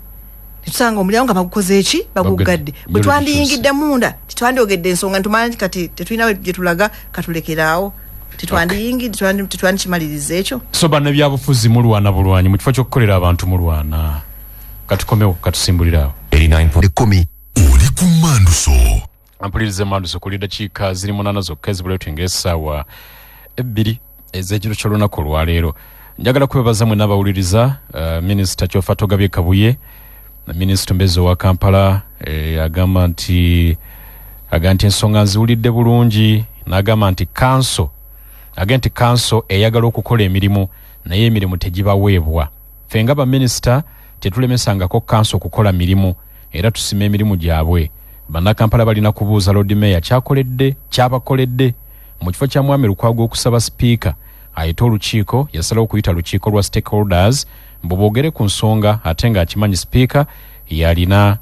B: netusanga omulyango nga bagukoze eki? Baguggadde. Bwe twandiyingidde munda tetwandyogedde ensonga, ntumanya nti kati tetulina gye tulaga, katulekeraawo, tetwandiyingidde, tetwandikimaliriza ekyo.
A: So bannabyabufuzi mulwana bulwanyi mu kifo ky'okukolera abantu, mulwana. Katukomewo, katusimbulirawo.
D: 89.10. Oli ku Manduso.
A: Ampuliriza Manduso kuli dakiika ziri 8 zokka ezibula tuyingira essaawa 2 ez'ekiro ky'olunaku olwaleero. Njagala kwebaza mwenna abawuliriza. Minisita Kyofatogabye Kabuye, minisita omubeezi owa Kampala, agamba nti ensonga nziwulidde bulungi, n'agamba nti kanso agamba nti kanso eyagala okukola emirimu naye emirimu tegibaweebwa. Ffe nga baminisita tetulemesangako kanso okukola mirimu era tusima emirimu gyabwe. Bannakampala balina kubuuza Lord Mayor kyakoledde kyabakoledde. Mu kifo kya Mwami Lukwago okusaba sipiika ayite olukiiko, yasalawo okuyita lukiiko lwa stakeholders mbu boogere ku nsonga, ate ng'akimanyi sipiika yalina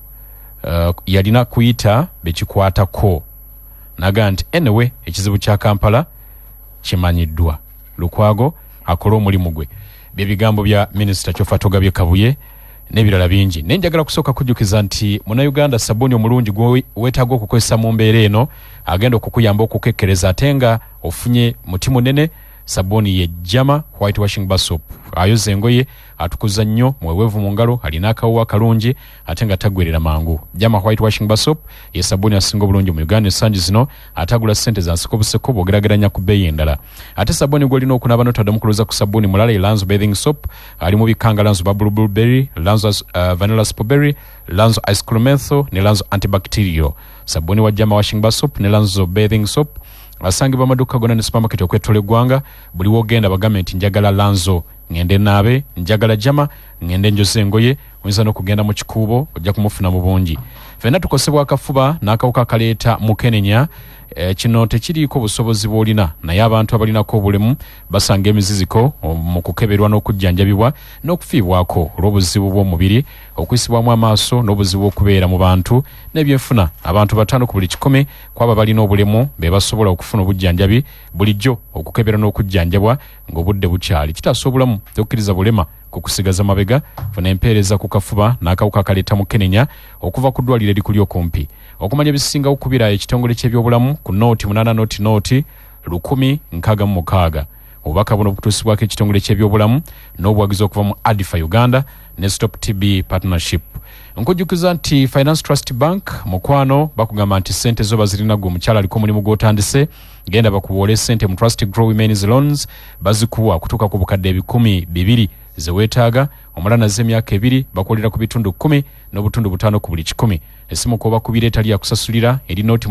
A: kuyita bekikwatako. Naga nti anyway, ekizibu kya Kampala kimanyiddwa, Lukwago akole omulimu gwe. Byebigambo bya minisita Kyofatogabye Kabuye n'ebirala bingi. Naye njagala kusooka kujjukiza nti Munnayuganda, sabbuuni omulungi gwe weetaaga okukozesa mu mbeera eno agenda okukuyamba okukekkereza ate nga ofunye muti munene, sabbuuni ye Jama White Washing Bar Soap. Ayoza engoye, atukuza nnyo, muweweevu mu ngalo, alina akawuwa akalungi ate nga taggwerera mangu. Jama White Washing Bar Soap ye sabbuuni asinga obulungi mu Uganda ensangi zino, ate agula ssente za nsiko buseko bw'ogeraageranya ku bbeeyi endala. Ate sabbuuni gw'olina okunaaba n'otaddamu kulowooza ku sabbuuni mulala ye Lanzo Bathing Soap. Ali mu bikanga Lanzo Bubble Blueberry, Lanzo Vanilla Strawberry, Lanzo Ice Cream Menthol ne Lanzo Antibacterial. Sabbuuni wa Jama Washing Bar Soap ne Lanzo Bathing Soap asangibwa amaduuka gonna ne supermarket okwetoola eggwanga. Buli wogenda bagambe nti njagala Lanzo ŋŋende naabe, njagala Jama ŋŋende njoze engoye. Oyinza n'okugenda mu kikuubo, ojja kumufuna mu bungi. Ffenna tukosebwa akafuba n'akawuka akaleeta mukenenya. Kino tekiriiko busobozi bw'olina, naye abantu abalinako obulemu basanga emiziziko mu kukeberwa n'okujjanjabibwa n'okufiibwako olw'obuzibu bw'omubiri, okuyisibwamu amaaso n'obuzibu okubeera mu bantu n'ebyenfuna. Abantu 5 ku buli 100 kwabo balina obulemu be basobola okufuna obujjanjabi bulijjo. Okukebera n'okujjanjabwa ng'obudde bukyali kitaasa obulamu. Tokkiriza bulema kukusigaza mabega. Funa empeereza ku kafuba n'akawuka akaleeta mukenenya okuva ku ddwaliro erikuli okumpi. Okumanya ebisingawo, kubira ekitongole ky'ebyobulamu ku 08 00 1066. Obubaka buno bukutuusibwako ekitongole ky'ebyobulamu n'obuwagizi okuva mu ADFA Uganda ne Stop TB Partnership. Nkujjukiza nti Finance Trust Bank, mukwano, bakugamba nti sente zo bazirina. Gwe omukyala aliko omulimu gw'otandise, genda bakuwoole sente mu Trust Grow Women's Loans. Bazikuwa okutuuka ku bukadde 200,000 ze weetaaga, omala nazo emyaka 2. Bakolera ku bitundu 10.5 ku buli 100. Esimu kwoba kubira etali yakusasulira eri 08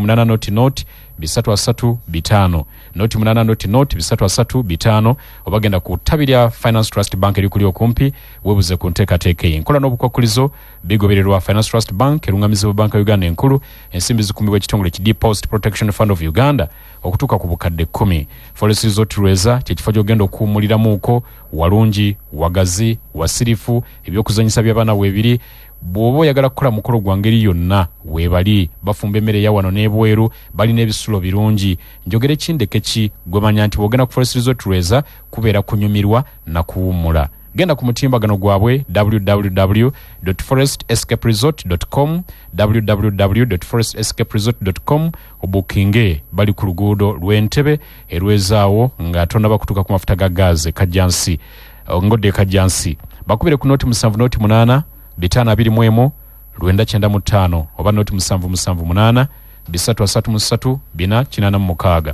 A: 00 335 08 00 335, oba genda ku ttabi lya Finance Trust Bank erikuli okumpi weebuze ku nteekateeka eyo. Enkola n'obukwakulizo bigobererwa Finance Trust Bank, erungamizibwa Banka Uganda enkulu. Ensimbi zikuumibwa ekitongole ki Deposit Protection Fund of Uganda okutuuka ku bukadde 10. Forest Resort Lweza kyekifo gy'ogenda okuwummuliramuuko. Walungi, wagazi, wasirifu, ebyokuzanyisa by'abaana weebiri. Bw'oba oyagala kukola mukolo gwa ngeri yonna, weebali bafumba emmere eya wano n'ebweru, balina ebisulo birungi. Njogere kindeke ki? Gwe manya nti bw'ogenda ku Forest Resort Lweza kubeera kunyumirwa na kuwummula. Genda ku mutimbagano gwabwe www forest escape resort com, www forest escape resort com, obukinge. Bali ku luguudo lw'Entebe erwezaawo nga tonaba kutuuka ku mafuta ga gaazi Kajjansi, ngodde Kajjansi. Bakubire ku 0 7 0 8 521 995 oba 0 7 7 8 333 486.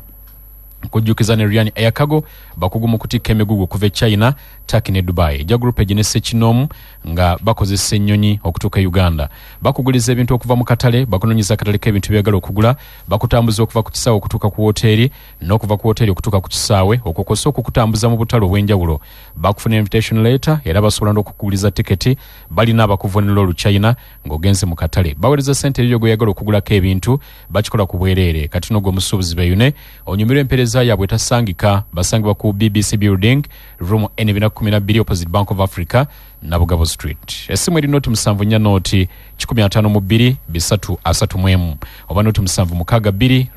A: Kujjukiza ne Ryan Air Cargo, bakugu mu kutikka emigugu okuva e China, Turkey ne Dubai. Ejja group egine ssekinoomu nga bakozesa ennyonyi okutuuka e Uganda. Bakuguliza ebintu okuva mu katale, bakunoonyeza akatale k'ebintu by'oyagala okugula, bakutambuza okuva ku kisaawe okutuuka ku woteeri n'okuva ku woteeri okutuuka ku kisaawe, okwo kw'ossa okukutambuza mu butale obw'enjawulo. Bakufuna invitation letter era basobola n'okukuguliza tiketi. Balina abakuvunula Oluchina ng'ogenze mu katale. Baweereza ssente eri gw'oyagala okugulako ebintu, bakikola ku bwereere. Kati n'ogwo omusuubuzi beeyune onyumirwe empeereza yaabwe etasangika. Basangibwa ku BBC building, room N 412, opposite Bank of Africa, Nabugabo Street. Essimu eri 074 0 152 331 oba 076 2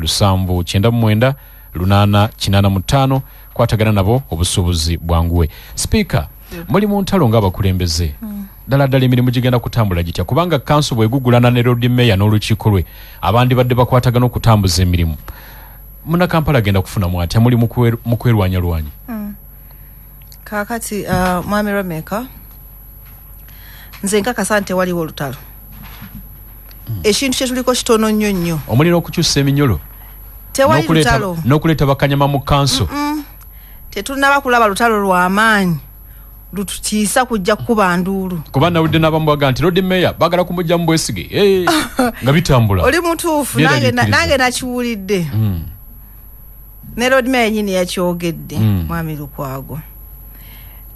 A: 799 885. Kwatagana nabo, obusuubuzi bwanguwe. Sipiika, muli mu ntalo ng'abakulembeze. Ddala ddala emirimu gigenda kutambula gitya? Kubanga kanso bwegugulana ne Lord Mayor n'olukiiko lwe abandibadde bakwatagana okutambuza emirimu, Munnakampala agenda kufunamu atya? Muli mu kwerwanyalwanya.
B: Kaakati mwami Romeka, nze nkakasa nti tewaliwo olutalo. Ekintu kyetuliko kitono nnyo nnyo.
A: Omuli n'okukyusa eminyolo
B: Tewali lutalo.
A: N'okuleeta bakanyama mu kanso.
B: Tetunaba kulaba lutalo lw'amaanyi lututiisa kujja kukuba nduulu.
A: Kuba nawulidde n'abamu baga nti Lord Mayor bagala kumugya mu bwesige. Eh, nga bitambula.
B: Oli mutuufu, nange
A: Byeraliikiriza.
B: Nange nakiwulidde. Ne Lord Mayor yennyini yakyogedde, mwami Lukwago.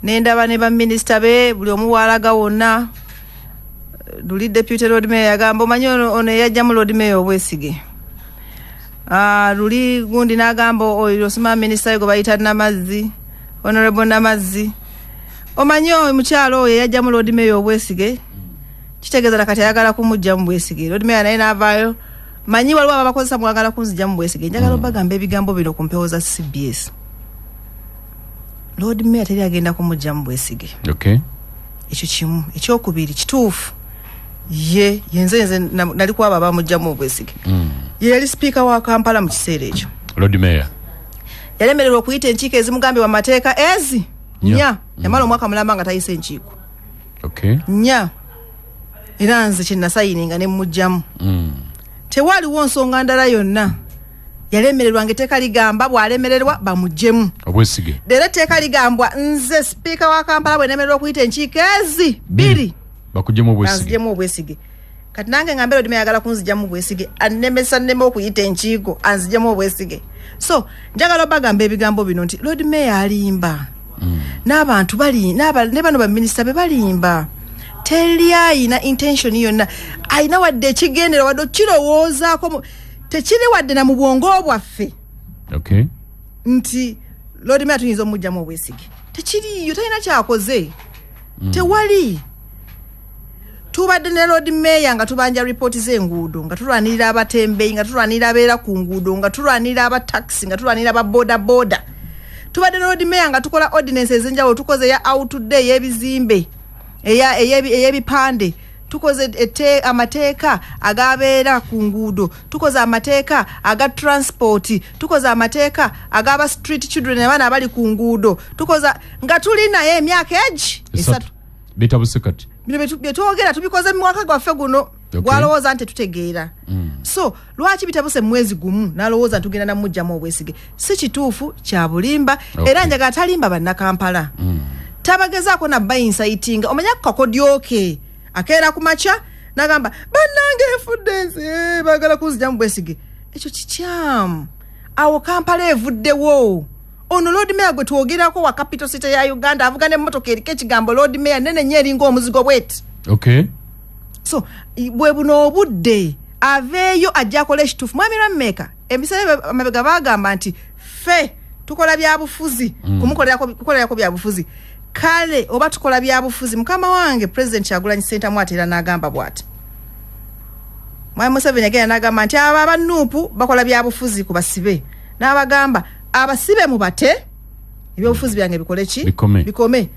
B: Nendaba ne baminisita be buli omu waalaga wonna. Luli deputy Lord Mayor yagamba, omanyi ono eyajjamu Lord Mayor obwesige. Ah, luli gundi n'agamba oyo osima minisita we gwe bayita Namazzi, Honorable Namazzi, omanyi oyo mukyalo oyo eyajjamu Lord Mayor obwesige, kitegeeza nakati ayagala kumugja mu bwesige. Lord Mayor naye n'avaayo, manyi waliwo ababakozesa, mwagala kunzija mu bwesige. Njagala obagamba ebigambo bino ku mpewo za CBS: Lord Mayor teri agenda kumugja mu bwesige. Ekyo kimu. Ekyokubiri, kituufu ye yenze nze nali kwabo abamugjamu obwesige. Ye yali sipiika wa Kampala mu kiseera ekyo.
A: Lord Mayor
B: yalemererwa okuyita enkiiko ezimugambibwa mu mateeka ezi
A: Nnya.
B: Nnya. Yamala omwaka mulamba nga tayise enkiiko nnya, era nze kyenasayininga ne mugjamu. Tewaliwo nsonga ndala yonna. Yalemererwa nga etteeka ligamba bw'alemererwa bamugjemu
A: obwesige.
B: Leero etteeka ligambwa nze sipiika wa Kampala bwe nemererwa okuyita enkiiko ezi bbiri,
A: Bakuggyemu obwesige.
B: Anzigyemu obwesige. Kati nange nga mbeera ayagala kunzigyamu bwesige, annemesa nneme okuyita enkiiko, anzigyemu obwesige. So njagala obagamba ebigambo bino nti Lord Mayor alimba, n'abantu bali ne bano baminisita be balimba. Teri ayina intention yonna, ayina wadde ekigendera, wadde okirowoozaako, tekiri wadde na mu bwongo bwaffe nti Lord Mayor tuyinza omugjamu obwesige. Tekiriiyo, talina kyakoze, tewali. Tubadde ne Lord Mayor nga tubanja ripooti z'enguudo, nga tulwanirira abatembeyi, nga tulwanirira abeera ku nguudo, nga tulwanirira abatakisi, nga tulwanirira aba boda boda. Tubadde ne Lord Mayor nga tukola ordinance ez'enjawulo. Tukoze eya outday, ey'ebizimbe, ey'ebipande, tukoze amateeka agabeera ku nguudo, tukoze amateeka aga transport, tukoze amateeka agaba street children, abaana abali ku nguudo, tukoze nga tuli naye emyaka egi
A: 3. Bitabuse kati.
B: Bino byetwogera tubikoze mu mwaka gwaffe guno. Gwalowooza nti tetutegeera. So lwaki bitabuse mu mwezi gumu nalowooza nti tugenda namugjamu obwesige? Si kituufu, kya bulimba. Era njagala talimba Bannakampala. Tabagezaako nabba incitinga. Omanya kakodyoke akeera ku makya nagamba, bannange nfudde nze, baagala kunzigyamu bwesige. Ekyo kikyamu. Awo Kampala evuddewo. Ono Lord Mayor gwe twogerako wa capital city ya Uganda avuga n'emmotoka eriko ekigambo Lord Mayor nene nnyo, eringa omuzigo bweti. So bwe buno obudde aveeyo ajja akola ekituufu. Mwami Lwammeka, ebiseera amabega bagamba nti ffe tukola byabufuzi, kumukolerako byabufuzi. Kale oba tukola byabufuzi, mukama wange President Kyagulanyi Ssentamu ate era n'agamba bw'ati, mwami Museveni agenda n'agamba nti abo aba NUP bakola byabufuzi ku basibe, n'abagamba abasibe mubate, ebyobufuzi byange bikole ki?
A: Bikome.
B: Bikome.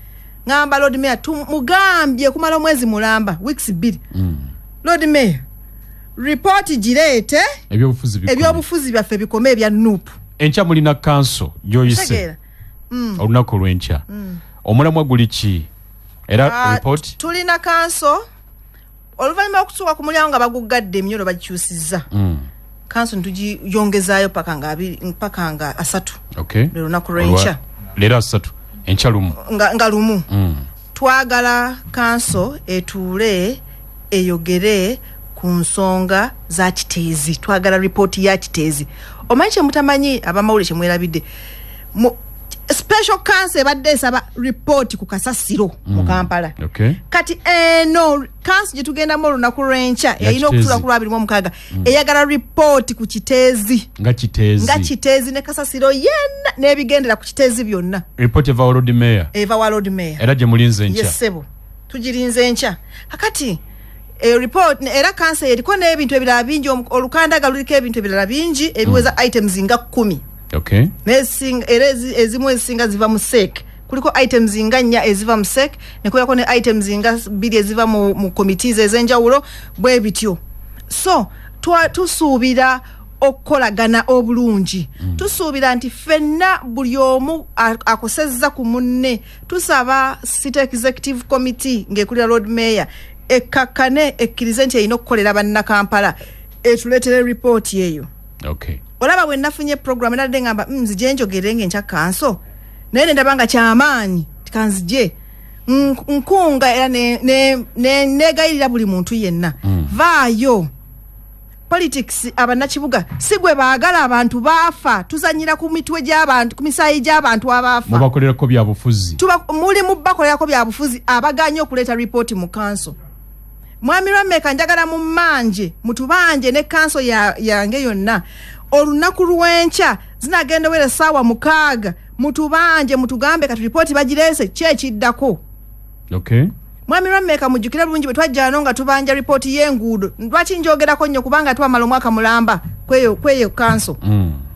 B: Ngamba Lord Mayor tumugambye kumala omwezi mulamba, weeks 2. Lord Mayor, ripooti gireete.
A: Ebyobufuzi bikome.
B: Ebyobufuzi byaffe bikome ebya NUP.
A: Enkya mulina kanso gyoyise.
B: Tegeera.
A: Olunaku olw'enkya omulamwa guli ki era?
B: Ah,
A: Report.
B: Tulina kanso oluvannyuma lw'okutuuka ku mulyango nga baguggadde, eminyolo bagikyusizza. Kanso ntugiyongezaayo paka nga 3.
A: Okay.
B: Lwe lunaku lw'enkya.
A: Leero 3, enkya lumu.
B: Nga lumu. Twagala kanso etuule eyogere ku nsonga za Kiteezi. Twagala ripooti ya Kiteezi. Omanyi kye mutamanyi, abamawulire kye mwerabidde, special council ebadde esaba ripooti ku kasasiro mu Kampala. Kati eno council gye tugendamu olunaku lw'enkya erina okutuula ku lwa 26, eyagala ripooti ku Kiteezi.
A: Nga Kiteezi.
B: Nga Kiteezi ne kasasiro yenna n'ebigendera ku Kiteezi byonna.
A: Ripooti eva wa Lord Mayor.
B: Eva wa Lord Mayor.
A: Era gye mulinze enkya.
B: Yes, ssebo. Tugirinze enkya. Kakati report era council eriko n'ebintu ebirala bingi, olukandaga luliko ebintu ebirala bingi ebiweza items nga 10. Era ezimu ezisinga ziva mu SEC. Kuliko items nga 4 eziva mu SEC, ne kubeerako ne items nga 2 eziva mu committees ez'enjawulo, bwe bityo. So tusuubira okukolagana obulungi. Tusuubira nti ffenna buli omu akosezza ku munne. Tusaba City Executive Committee ng'ekulira Lord Mayor ekkakkane, ekkirize nti erina okukolera bannakampala, etuleetere ripooti eyo. Olaba bwe nafunye program nadde ngamba, nzije njogere ng'enkya kanso, naye ne ndaba nga kyamaanyi tikanzije nkunga era negayirira buli muntu yenna. Vaayo politics, abannakibuga si gwe baagala, abantu baafa, tuzannyira ku mitwe gy'abantu, ku misaayi gy'abantu abaafa.
A: Mubakolerako bya bufuzi.
B: Muli mubakolerako bya bufuzi abagaanye okuleeta ripooti mu kanso. Mwami Lwameka, njagala mummanje, mutubanje ne kanso yange yonna. Olunaku lw'enkya zinagenda wera essaawa 6, mutubanje, mutugambe kati ripooti bagireese, ki ekiddako? Mwami Lwameka, mujjukire bulungi bwe twajja wano nga tubanja ripooti y'enguudo. Lwaki njogerako nnyo? Kubanga twamala omwaka mulamba kweyo kanso.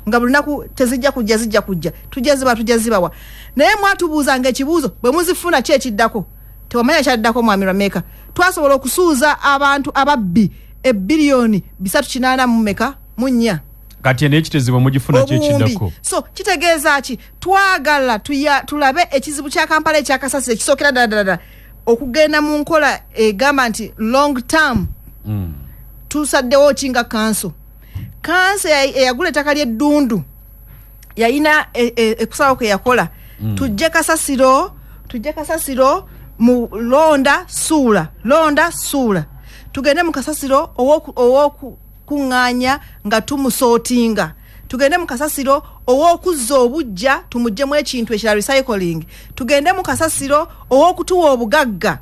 B: Nga buli lunaku tezijja kujja, zijja kujja, tujja ziba, tujja zibawa. Naye mwatubuuzanga ekibuuzo, bwe muzifuna ki ekiddako? Tewamanya kyaddako. Mwami Lwameka, twasobola okusuuza abantu ababbi ebbiliyoni bisatu kinaana mu meka mu nnya.
A: Kati eno ekiteezi bwe mugifuna ki ekiddako?
B: So kitegeeza ki? Twagala tulabe ekizibu kya Kampala ekya kasasiro ekisookera ddala ddala ddala, okugenda mu nkola egamba nti long term. Tusaddewo ki nga kanso? Kanso eyagula ettaka ly'eddundu yalina ekusalawo kwe yakola. Tujje kasasiro mu londa suula, londa suula, tugende mu kasasiro ow'okukuŋŋaanya nga tumusootinga, tugende mu kasasiro ow'okuzza obujja tumuggyemu ekintu ekirala, recycling, tugende mu kasasiro ow'okutuwa obugagga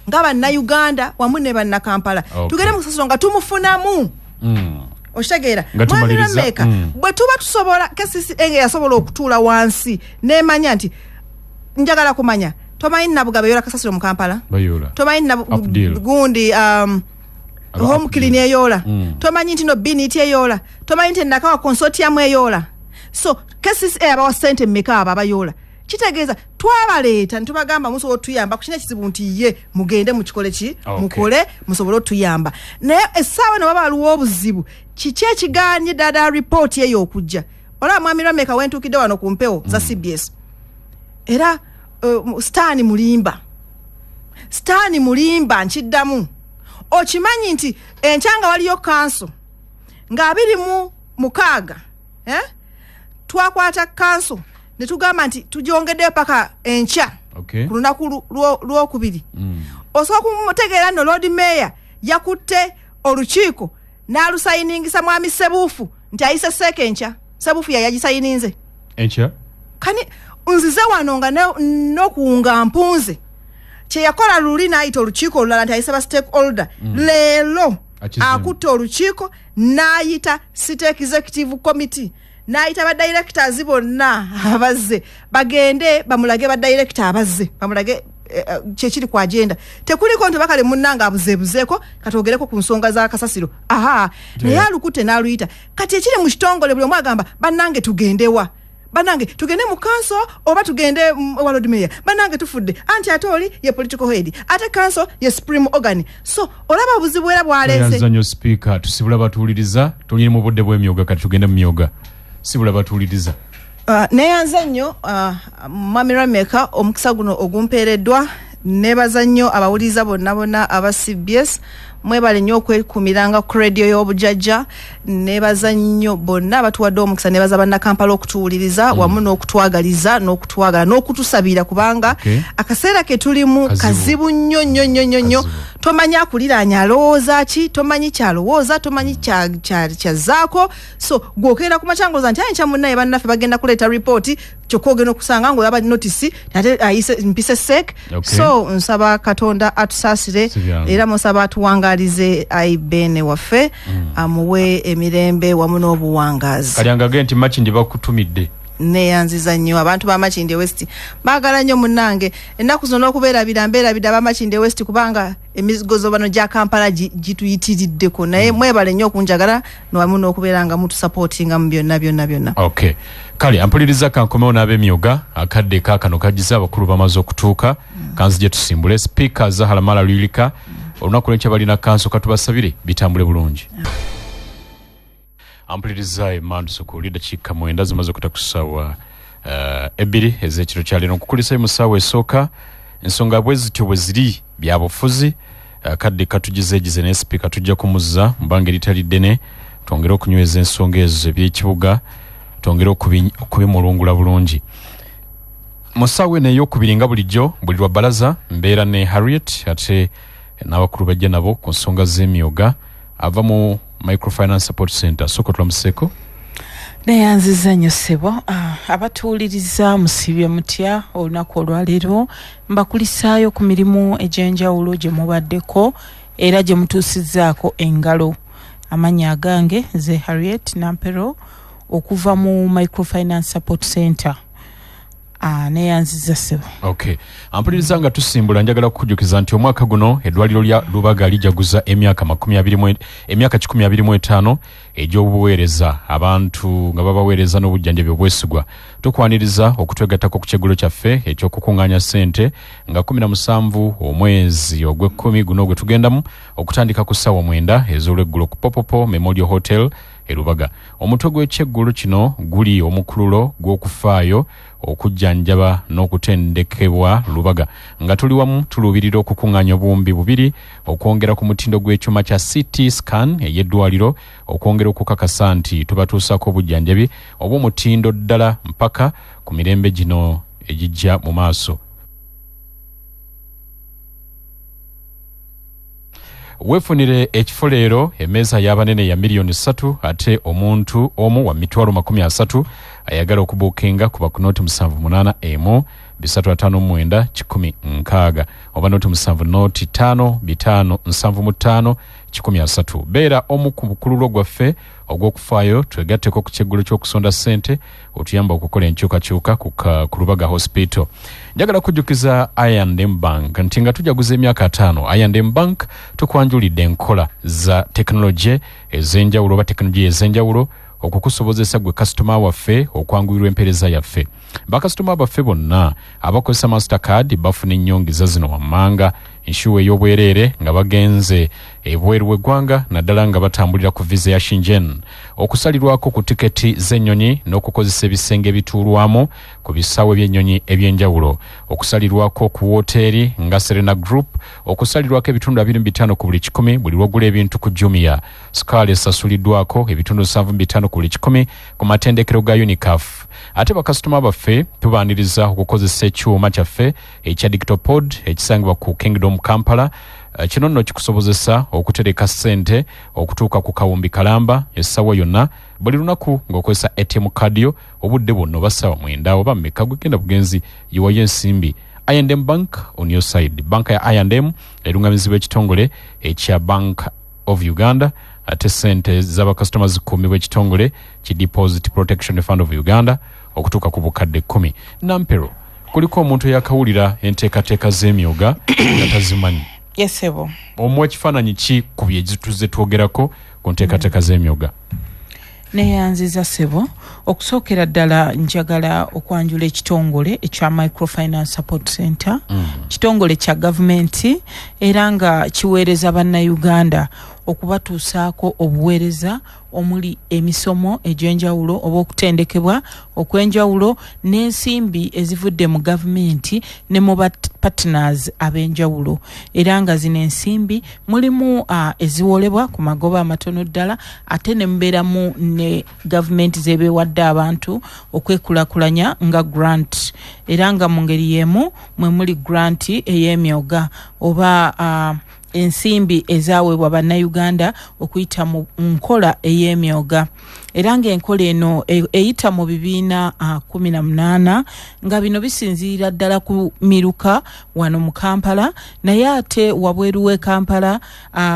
B: nga bannayuganda wamu ne bannakampala. Tugende mu kasasiro nga tumufunamu. Okitegeera?
A: Nga tumaliriza.
B: Mwami Lwameka, bwe tuba tusobola, KCCA nga yasobola okutuula wansi nemanya nti njagala kumanya, tomanyi Nabugabo eyola kasasiro mu Kampala?
A: Bayoola.
B: Tomanyi
A: Up deal.
B: gundi,
A: Aba
B: home
A: up
B: clean
A: deal.
B: eyoola? Tomanyi nti no Binit eyoola? Tomanyi nti Nakawa consortium eyoola? So KCCA abawa ssente mmeka abo abayoola? Kitegeeza twabaleeta ne tubagamba musobola otuyamba ku kino ekizibu, nti ye mugende mukikole ki? Mukole musobole otuyamba. Naye essaawa eno baba waliwo obuzibu, kiki ekigaanye ddala ripooti eyo okujja? Olaba Mwami Lwameka, wentuukidde wano ku mpewo za CBS, era Sitaani mulimba, Sitaani mulimba. Nkiddamu, okimanyi nti enkya nga waliyo kanso nga 26, Twakwata kanso ne tugamba nti tugyongeddeyo paka enkya ku lunaku lwokubiri. Osobola kumutegeera nno Lord Mayor yakutte olukiiko n'alusayiningisa Mwami Sebuufu nti ayise seeka enkya. Sebuufu ye yagisayininze.
A: Enkya?
B: Kani nzize wano nga n'okuwunga mpunze. Kye yakola luli n'ayita olukiiko olulala nti ayise ba stakeholder. Leero
A: Akizimu.
B: akutte olukiiko n'ayita City Executive Committee, n'ayita ba directors bonna abazze bagende bamulage, ba director abazze bamulage kyekiri ku agenda. Tekuliko nti bakale munnange abuzeebuzeeko katwogereko ku nsonga za kasasiro. Aha, naye alukutte n'aluyita. Kati ekiri mu kitongole, buli omu agamba bannange tugendewa, bannange tugende mu kanso oba tugende wa Lord Mayor, bannange tufudde, anti ate oli ye political head, ate kanso ye supreme organ. So olaba obuzibu era bwaleese.
A: Tweyanza nnyo Speaker, tusibula batuwuliriza, tuli mu budde bw'emyoga, kati tugende mu myoga. Sibula batuwuliriza.
B: Neyanza nnyo, Mwami Lwameka, omukisa guno ogumpeereddwa. Nebaza nnyo abawuliriza bonna bonna aba CBS. Mwebale nnyo okwekumiranga ku radio y'obujajja. Nebaza nnyo bonna abatuwadde omukisa, nebaza bannakampala okutuwuliriza wamu n'okutwagaliza n'okutwagala n'okutusabira, kubanga akaseera ke tulimu
A: Kazibu.
B: kazibu nnyo nnyo nnyo nnyo nnyo.
A: Kazibu.
B: Tomanyi akuliraanye alowooza ki, tomanyi kyalowooza, tomanyi kyazzaako. So gwokeera ku makya ng'olowooza nti ayi munnaye bannaffe bagenda kuleeta ripooti, kyokka ogenda okusanga ng'olaba notisi ate ayise mpise sek. So nsaba Katonda atusaasire.
A: Si byangu.
B: Era musaba atuwangaalize ayi Beene waffe, amuwe emirembe wamu n'obuwangaazi.
A: Kalyangage nti Makindye bakutumidde.
B: Neyanziza nnyo abantu ba Makindye West, baagala nnyo munnange. Ennaku zino n'okubeerabira mbeerabidde aba Makindye West, kubanga emigozobano gya Kampala gituyitiriddeko, naye mwebale nnyo okunjagala wamu n'okubeera nga mutusapootinga mu byonna byonna byonna.
A: Okay, kale ampuliriza, kankomewo n'ab'emyoga. Akadde kaakano kagize, abakulu bamaze okutuuka. Kanzije tusimbule. Sipiika Zahara Mala Luyirika, olunaku lwenkya balina kanso, katubasabire bitambule bulungi. Ampuliriza, emanduso ku dakiika 9 zimaze okuta ku ssaawa 2 ez'ekiro kyaleero. Nkukulisayo mu ssaawa esooka. Ensonga bwe zityo bwe ziri, byabufuzi. Akadde katugizeegize, naye sipiika tujja kumuzza mu bbanga eritali ddene, twongere okunyweza ensonga ezo eby'ekibuga, twongere okubimulungula bulungi. Mu ssaawa eno eyokubiri, nga bulijjo buli lwa balaza, mbeera ne Harriet ate n'abakulu bajja nabo ku nsonga z'emyoga. Ava mu Microfinance Support Center. Sooka tulamuseeko.
C: Neyanziza nnyo ssebo. Abatuwuliriza musibye mutya olunaku olwaleero? Mbakulisaayo ku mirimu egy'enjawulo gye mubaddeko era gye mutuusizzaako engalo. Amannya agange ze Harriet Nampero okuva mu Microfinance Support Center. Neyanziza ssebo.
A: Okay, ampuliriza, nga tusimbula njagala kukujjukiza nti omwaka guno eddwaliro lya Lubaga lijaguza emyaka emyaka 125 egy'obuweereza abantu, nga babaweereza n'obujjanjabi obwesigwa. Tukwaniriza okutwegattako ku kyeggulo kyaffe ekyokukuŋŋaanya ssente nga 17 omwezi ogw'ekkumi guno gwe tugendamu, okutandika ku ssaawa 9 ez'olweggulo ku Popopo Memorial Hotel e Lubaga. Omutwe gw'ekyeggulo kino guli omukululo gw'okufaayo, okujjanjaba n'okutendekebwa Lubaga. Nga tuli wamu tuluubirira okukuŋŋaanya 2000 okwongera ku mutindo gw'ekyuma kya CT scan ey'eddwaliro, okwongera okukakasa nti tubatuusaako obujjanjabi obw'omutindo ddala mpaka ku mirembe gino egijja mu maaso. Weefunire ekifo leero. Emmeeza y'abanene ya miliyoni 3, ate omuntu omu wa 300,000. Ayagala okubuukinga kuba ku 078 359 160 oba 07 05 5 75 130. Beera omu ku bukululo gwaffe ogw'okufaayo, twegatteko ku kyeggulo ky'okusonda ssente otuyamba okukola enkyukakyuka ku Lubaga Hospital. Njagala kujjukiza I&M Bank nti nga tujaguza emyaka 50, I&M Bank tukwanjulidde enkola za tekinologi ez'enjawulo oba tekinologiya ez'enjawulo okukusobozesa gwe kasitoma waffe okwanguyirwa empeereza yaffe. Bakasitoma baffe bonna abakozesa Mastercard bafuna ennyongeza zino wammanga: insure ey'obwereere nga bagenze ebweru w'eggwanga, naddala nga batambulira ku visa ya Schengen, okusalirwako ku tiketi z'ennyonyi n'okukozesa ebisenge ebituulwamu ku bisaawe by'ennyonyi ebyenjawulo, okusalirwako ku woteeri nga Serena Group, okusalirwako ebitundu 25 ku buli kikumi buli lwogula ebintu ku Jumia, sukaali esasuliddwako ebitundu 75 ku buli kikumi ku matendekero ga UNICAF. Ate bakasitoma baffe tubaaniriza okukozesa ekyuma kyaffe ekya Dictopod ekisangibwa ku Kingdom Kampala. Kino nno kikusobozesa okutereka ssente okutuuka ku kawumbi kalamba essaawa yonna buli lunaku ng'okozesa ATM card yo obudde bwonna, oba ssaawa 9 oba mmeka, gwegenda bugenzi yiwayo ensimbi. I&M Bank, on your side. Banka ya I&M erungamizibwa ekitongole ekya Bank of Uganda, ate sente z'abakasitoma zikuumibwa ekitongole ki Deposit Protection Fund of Uganda okutuuka ku bukadde 10. Nampero, kuliko omuntu eyakawulira enteekateeka z'emyoga nga tazimanyi.
C: Yes ssebo.
A: Omuwa ekifaananyi ki ku bye tuzze twogerako ku nteekateeka z'emyoga?
C: Neyanziza ssebo. Okusookera ddala njagala okwanjula ekitongole ekya Microfinance Support Center. Kitongole kya gavumenti era nga kiweereza bannayuganda. Okubatuusaako obuweereza omuli emisomo egy'enjawulo oba okutendekebwa okw'enjawulo n'ensimbi ezivudde mu gavumenti ne mu partners ab'enjawulo. Era nga zino ensimbi mulimu eziwolebwa ku magoba amatono ddala, ate ne mubeeramu ne gavumenti zebeewadde abantu okwekulakulanya nga grant. Era nga mu ngeri y'emu mwe muli grant ey'emyoga oba ensimbi ezaweebwa Bannayuganda okuyita mu nkola ey'emyoga. Era ng'enkola eno eyita mu bibiina 18, nga bino bisinziirira ddala ku miruka wano mu Kampala, naye ate wabweru w'e Kampala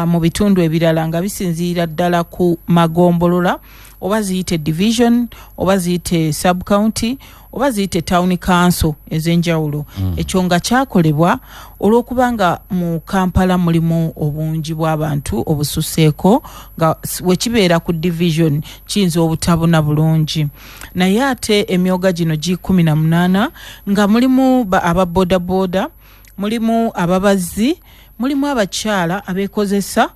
C: mu bitundu ebirala nga bisinziirira ddala ku magombolola, oba ziyite division, oba ziyite sub county, oba ziyite town council ez'enjawulo. Ekyo nga kyakolebwa olw'okubanga mu Kampala mulimu obungi bw'abantu obususeeko, nga wekibeera ku division kiyinza obutabuna bulungi. Naye ate emyoga gino gi 18, nga mulimu aba bodaboda, mulimu ababazzi, mulimu abakyala abeekozesa,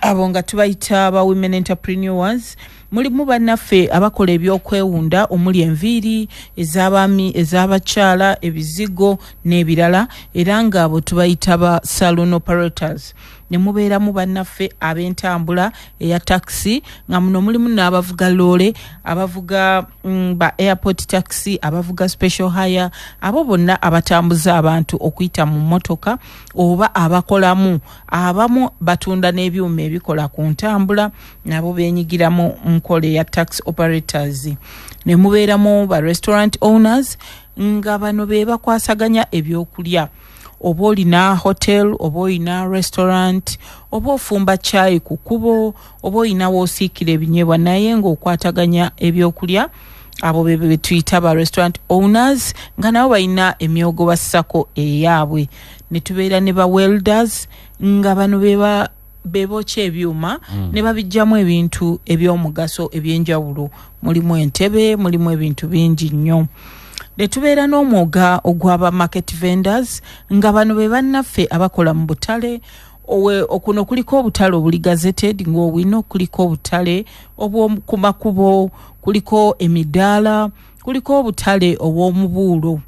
C: abo nga tubayita ba women entrepreneurs, mulimu bannaffe abakola ebyokwewunda omuli enviiri ez'abaami, ez'abakyala, ebizigo n'ebirala, era ng'abo tubayita ba salon operators. Ne mubeeramu bannaffe ab'entambula eya taxi, nga muno mulimu n'abavuga loole, abavuga ba airport taxi, abavuga special hire, abo bonna abatambuza abantu okuyita mu mmotoka oba abakolamu. Abamu batunda n'ebyuma ebikola ku ntambula, nabo beenyigiramu nkola eya taxi operators. Ne mubeeramu ba restaurant owners, nga bano be bakwasaganya ebyokulya, oba olina hotel, oba olina restaurant, oba ofumba caayi ku kkubo, oba olina woosiikira ebinyeebwa naye ng'okwataganya ebyokulya, abo be betuyita ba restaurant owners, nga nabo balina emyogo bassako eyaabwe. Ne tubeera ne ba welders, nga bano beba bebookya ebyuma ne babijjamu ebintu ebyomugaso ebyenjawulo, mulimu entebe, mulimu ebintu bingi nnyo. Ne tubeera n'omwoga ogw'aba market vendors, nga bano be bannaffe abakola mu butale. Okuno kuliko obutale obuli gazetted ng'obwino, kuliko obutale obw'oku makubo, kuliko emidaala, kuliko obutale obw'omubuulo.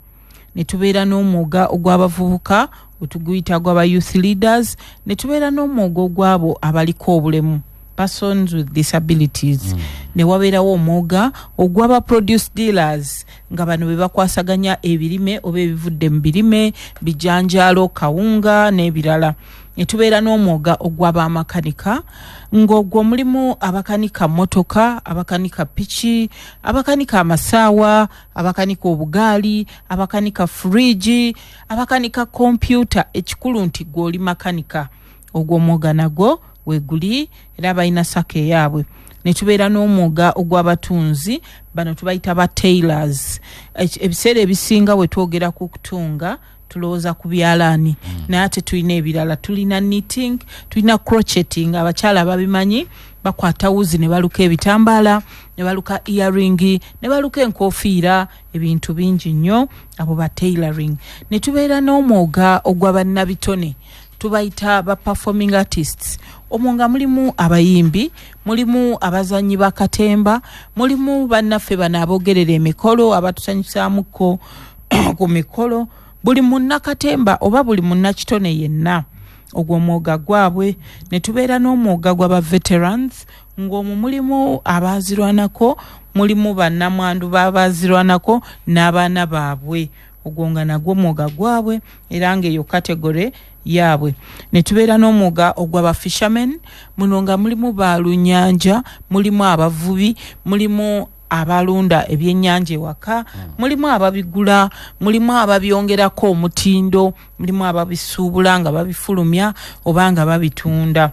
C: Ne tubeera n'omwoga ogw'abavubuka, otuguyita gw'aba youth leaders. Ne tubeera n'omwoga ogw'abo abaliko obulemu, persons with disabilities. Ne wabeerawo omwoga ogw'aba produce dealers, nga bano be bakwasaganya ebirime oba ebivudde mu birime, bijanjaalo, kawunga n'ebirala. Ne tubeera n'omwoga ogw'abamakanika, ng'ogwo mulimu abakanika motoka, abakanika piki, abakanika amasaawa, abakanika obugaali, abakanika furiji, abakanika kompyuta. Ekikulu nti gwe oli makanika, ogwo omwoga nagwo weguli, era balina SACCO eyaabwe. Ne tubeera n'omwoga ogw'abatunzi, bano tubayita ba tailors. Ebiseera ebisinga bwe twogera ku kutunga tulowooza ku byalaani, naye ate tulina ebirala. Tulina knitting, tulina crocheting, abakyala babimanyi, bakwata wuzi ne baluka ebitambaala, ne baluka earring, ne baluka enkofiira, ebintu bingi nnyo, abo ba tailoring. Ne tubeera n'omwoga ogw'abannabitone, tubayita ba performing artists. Omwo nga mulimu abayimbi, mulimu abazanyi ba katemba, mulimu bannaffe bano aboogerera emikolo, abatusanyusaamuko ku mikolo, buli munnakatemba oba buli munnakitone yenna, ogwo omwoga gwabwe. Ne tubeera n'omwoga gw'aba veterans, ng'omwo mulimu abaazirwanako, mulimu bannamwandu b'abaazirwanako n'abaana baabwe, ogwo nga nagwo mwoga gwabwe, era ng'eyo category yaabwe. Ne tubeera n'omwoga ogw'aba fishermen, muno nga mulimu balunyanja, mulimu abavubi, mulimu abalunda ebyennyanja ewaka, mulimu ababigula, mulimu ababyongerako omutindo, mulimu ababisuubula nga babifulumya oba nga babitunda.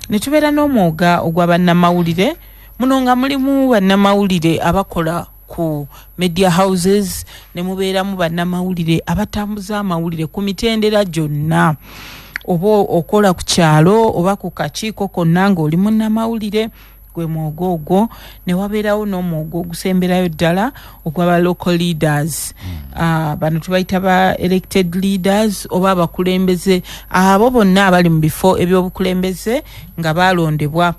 C: Ne tubeera n'omwoga ogw'abannamawulire, muno nga mulimu bannamawulire abakola ku media houses, ne mubeeramu bannamawulire abatambuza amawulire ku mitendera gyonna, oba okola ku kyalo oba ku kakiiko konna ng'oli munnamawulire. Gwe mwogo ogwo. Ne wabeerawo n'omwogo ogusemberayo ddala ogwaba local leaders. Bano tubayita ba elected leaders oba abakulembeze, abo bonna abali mu bifo ebyobukulembeze nga balondebwa,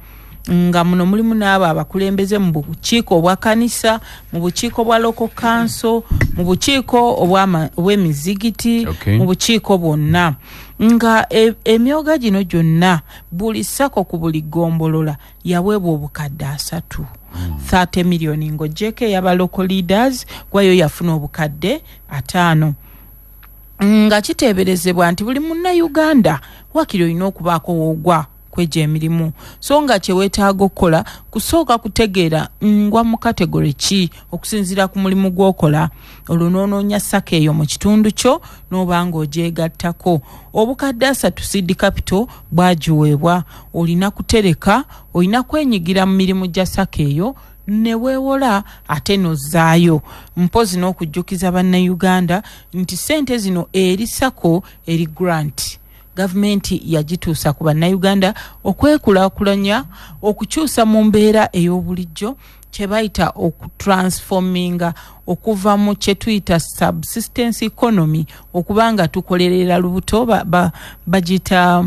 C: nga muno mulimu n'abo abakulembeze mu bukiiko obwa kanisa, mu bukiiko bwa local council, mu bukiiko obw'emizigiti, mu bukiiko bwonna. Nga emyoga gino gyonna, buli SACCO ku buli ggombolola yaweebwa obukadde 30, 30 miliyoni, ng'oggyeko eyaba local leaders, gwayo yafuna obukadde 50, nga kiteeberezebwa nti buli Munnayuganda wakiri olina okubaako woogwa kwegyo emirimu. So nga kyeweetaaga okukola kusooka kutegeera ngwa mu category ki okusinziira ku mulimu gw'okola, olwo n'onoonya SACCO eyo mu kitundu kyo n'oba ng'ogyegattako. Obukadde 30 seed capital bwagiweebwa. Olina kutereka, olina kwenyigira mu mirimu gya SACCO eyo ne weewola ate n'ozzaayo. Mpozi n'okujjukiza Bannayuganda nti ssente zino eri SACCO eri grant, gavumenti yagituusa ku Bannayuganda okwekulaakulanya, okukyusa mu mbeera ey'obulijjo, kye bayita okutransforminga okuva mu kye tuyita subsistence economy, okuba nga tukolerera lubuto, bagiyita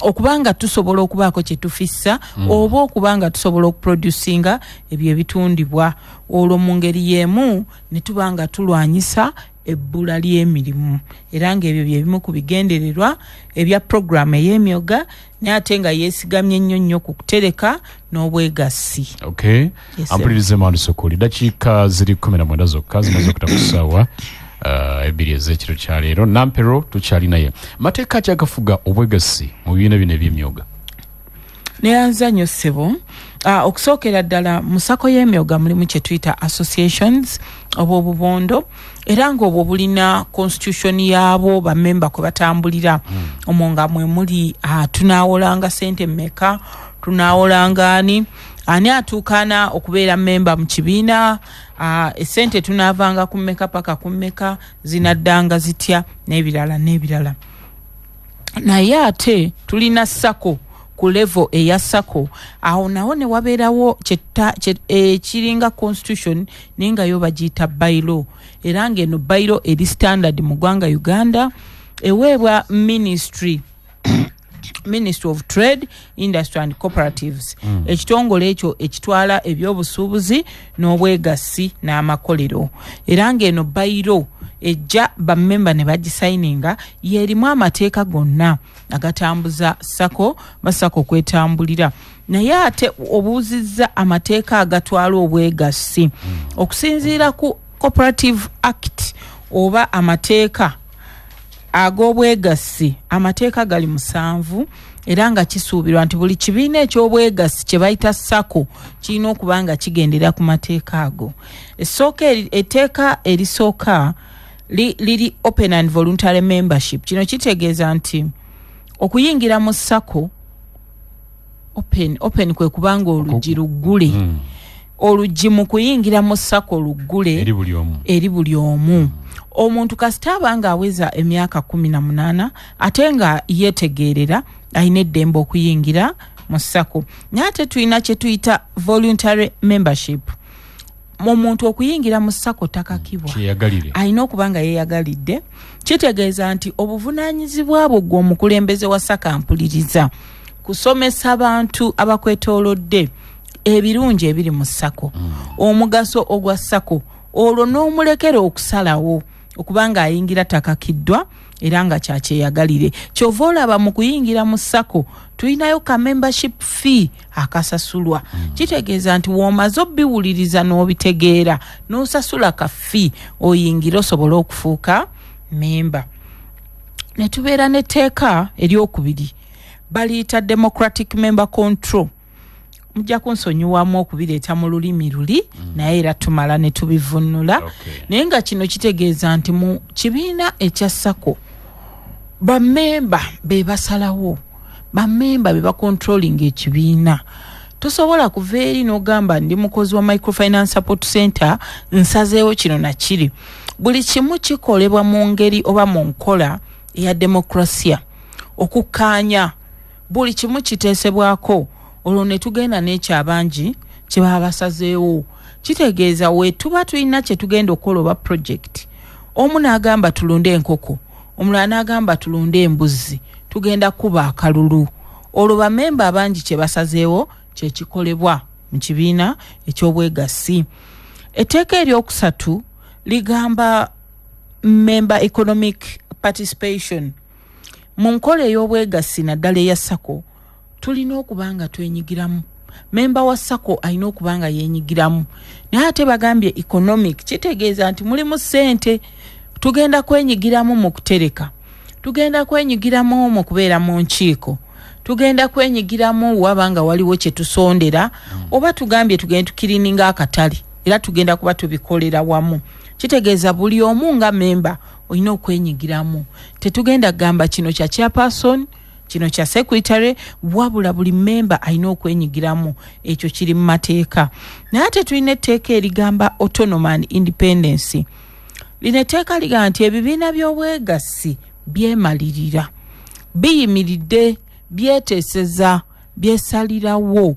C: okuba nga tusobola okubaako kye tufissa oba okuba nga tusobola okuproducinga ebyo ebitundibwa, olwo mu ngeri y'emu ne tuba nga tulwanyisa ebbula ly'emirimu. Era ng'ebyo bye bimu ku bigendererwa ebya puroguramu ey'emyoga, naye ate nga yeesigamye nnyo nnyo ku kutereka n'obwegassi.
A: Okay.
C: Yes, sir.
A: Ampulirize Mandusokoli, dakiika ziri 19 zokka zimaze okuta ku ssaawa 2 ez'ekiro kya leero. Nampero tukyali naye. Mateeka ki agafuga obwegassi mu bibiina bino ebyemyoga?
C: Neyanza nnyo, ssebo. Okusookera ddala, mu SACCO y'emyoga mulimu kye tuyita associations oba obubondo, era ng'obwo bulina constitution yaabwo, bamemba kwe batambulira. Omwo nga mwe muli tunaawolanga sente mmeka, tunaawolanga ani, ani atuukana okubeera memba mu kibiina, esente tunaavanga ku mmeka paka ku mmeka, zinaddanga zitya, n'ebirala n'ebirala. Naye ate tulina SACCO ku level eya SACCO, awo nawo ne wabeerawo ekiringa constitution, naye nga yo bagiyita bylaw, era ng'eno bylaw eri standard mu ggwanga Uganda, eweebwa Ministry of Trade, Industry and Cooperatives, ekitongole ekyo ekitwala ebyobusuubuzi n'obwegassi n'amakolero. Era ng'eno bylaw ejja bammemba ne bagisayininga, yerimu amateeka gonna agatambuza SACCO, ba SACCO kwetambulira. Naye ate obuuzizza amateeka agatwala obwegassi. Okusinziira ku Cooperative Act oba amateeka ag'obwegassi, amateeka gali 7, era nga kisuubirwa nti buli kibiina eky'obwegassi kye bayita SACCO kirina okuba nga kigendera ku mateeka ago. Esooka, etteeka erisooka liri open and voluntary membership. Kino kitegeeza nti okuyingira mu SACCO open. Open kwe kubanga oluggi luggule. Oluggi mu kuyingira mu SACCO luggule
A: eri buli omu.
C: Eri buli omu. Omuntu kasita aba nga aweza emyaka 18 ate nga yeetegeerera, alina eddembe okuyingira mu SACCO. Naye ate tulina kye tuyita voluntary membership. Omuntu okuyingira mu SACCO takakibwa.
A: Kyeyagalire.
C: Alina okuba nga yeeyagalidde. Kitegeeza nti obuvunaanyizibwa bwo gwe omukulembeze wa SACCO mpuliriza, kusomesa bantu abakwetoolodde ebirungi ebiri mu SACCO, omugaso ogwa SACCO, olwo n'omulekera okusalawo okuba nga ayingira takakiddwa era nga kyakyeyagalire. Kyova olaba mu kuyingira mu SACCO tulinayo ka membership fee akasasulwa. Kitegeeza nti w'omaze obiwuliriza n'obitegeera n'osasula ka fee oyingire osobole okufuuka memba. Ne tubeera n'etteeka eryokubiri, baliyita democratic member control. Mujja kunsonyiwamu okubireeta mu lulimi luli, naye era tumala ne tubivunula. Naye nga kino kitegeeza nti mu kibiina ekya SACCO bammemba be basalawo, bammemba be bacontrolling ekibiina. Tosobola kuva eri n'ogamba ndi mukozi wa Microfinance Support Center, nsazeewo kino nakiri. Buli kimu kikolebwa mu ngeri oba mu nkola eya demokrasiya, okukkaanya. Buli kimu kiteesebwako. Olwo ne tugenda n'ekyo abangi kye baba basazeewo. Kitegeeza we tuba tulina kye tugenda okukola oba project, omu n'agamba tulunde enkoko, omulala n'agamba tulunde embuzi, tugenda kuba akalulu. Olwo bamemba abangi kye basazeewo kyekikolebwa mu kibiina eky'obwegassi. Etteeka eryokusatu ligamba member economic participation. Mu nkola ey'obwegassi, naddala eya SACCO, tulina okuba nga twenyigiramu. Memba wa SACCO alina okuba nga yenyigiramu, naye ate bagambye economic, kitegeeza nti mulimu ssente. Tugenda kwenyigiramu mu kutereka, tugenda kwenyigiramu mu kubeera mu nkiiko, tugenda kwenyigiramu waba nga waliwo kyetusondera, oba tugambye tugende tucleaninga akatale, era tugenda kuba tubikolera wamu. Kitegeeza buli omu nga memba olina okwenyigiramu. Tetugenda kugamba kino kya chairperson, kino kya secretary, wabula buli memba alina okwenyigiramu. Ekyo kiri mu mateeka. Naye ate tulina etteeka erigamba autonomy and independence. Lino etteeka ligamba nti ebibiina by'obwegassi byemalirira, biyimiridde, byeteeseza, byesalirawo.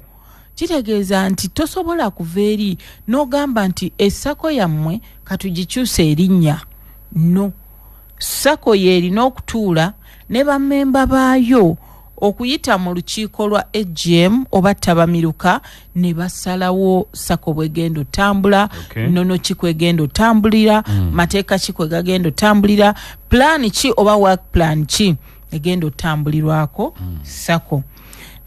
C: Kitegeeza nti tosobola kuva eri n'ogamba nti eSACCO yammwe katugikyuse erinnya. No, SACCO yeerina okutuula ne bammemba baayo okuyita mu lukiiko lwa AGM oba ttabamiruka ne basalawo SACCO bwegenda otambula, nnono ki kwegenda otambulira, mateeka ki kwe gagenda otambulira, plan ki oba work plan ki egenda otambulirwako SACCO.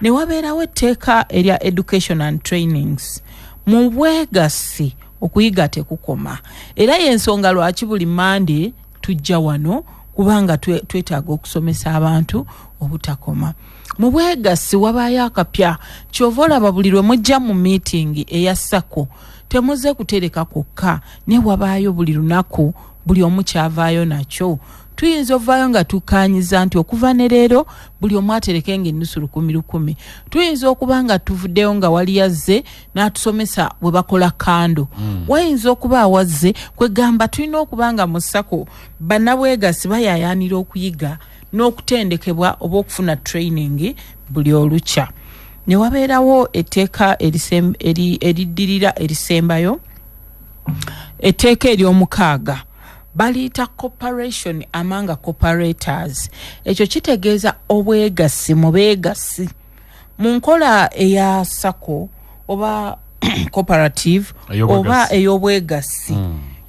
C: Ne wabeerawo etteeka erya education and trainings. Mu bwegassi okuyiga tekukoma, era yensonga lwaki buli Mande tujja wano, kubanga twetaaga okusomesa abantu obutakoma. Mu bwegassi wabaayo akapya. Kyova olaba buli lwe mujja mu meeting eya SACCO temuze kutereka kwokka, naye wabaayo buli lunaku buli omu kyavaayo nakyo. Tuyinza ovaayo nga tukkanyiza nti okuva ne leero buli omu atereke nga ennusu lukumi lukumi. Tuyinza okuba nga tuvuddeyo nga wali yazze n'atusomesa bwe bakola candle. Wayinza okuba awazze kwegamba tulina okuba nga mu SACCO bannabwegassi bayayaanira okuyiga n'okutendekebwa oba okufuna training buli olukya. Ne wabeerawo etteeka eriddirira erisembayo, etteeka eryomukaaga, baliyita cooperation among cooperators. Ekyo kitegeeza obwegassi mu beegassi. Mu nkola eya SACCO oba cooperative oba ey'obwegassi,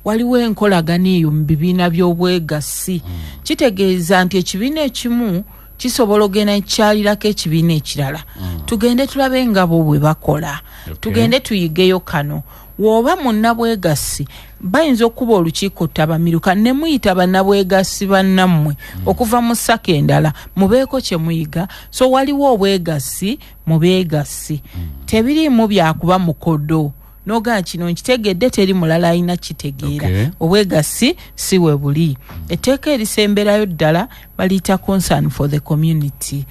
C: waliwo enkolagana eyo mu bibiina by'obwegassi. Kitegeeza nti ekibiina ekimu kisobola ogenda kyalirako ekibiina ekirala, tugende tulabe nga bo bwe bakola, tugende tuyigeyo kano. Woba munnabwegassi bayinza okuba olukiiko ttabamiruka ne muyita bannabwegassi bannammwe okuva mu SACCO endala, mubeeko kye muyiga. So waliwo obwegassi mu beegassi. Tebiriimu byakuba mukodo nogaa kino nkitegedde, teri mulala alina kitegeera. Obwegassi si we buli. Etteeka erisemberayo ddala baliyita concern for the community.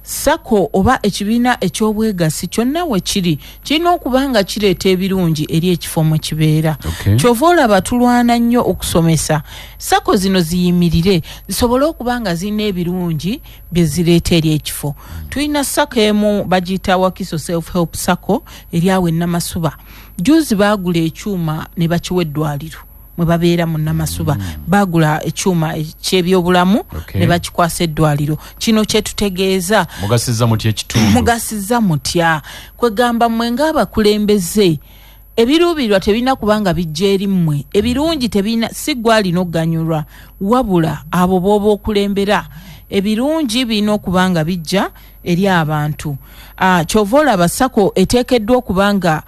C: SACCO oba ekibiina eky'obwegassi kyonna we kiri kirina okuba nga kireeta ebirungi eri ekifo mwe kibeera. Kyova olaba tulwana nnyo okusomesa SACCO zino ziyimirire, zisobole okuba nga zirina ebirungi bye zireeta eri ekifo. Tulina SACCO emu bagiyita Wakiso Self Help SACCO eri awo Enamasuba. Juzi baagula ekyuma ne bakiwa eddwaliro mwe babeera mu Namasuba. Baagula ekyuma ekyebyobulamu ne bakikwasa eddwaliro. Kino kyetutegeeza,
A: Mugasizza mutya ekitundu?
C: Mugasizza mutya? Kwegamba mmwe ng'abakulembeze, ebiruubirirwa tebirina kubanga bijja eri mmwe. Ebirungi tebirina, si gwe alina okuganyulwa, wabula abo b'oba okulembera. Ebirungi birina okuba nga bijja eri abantu. Kyova olaba SACCO eteekeddwa okuba nga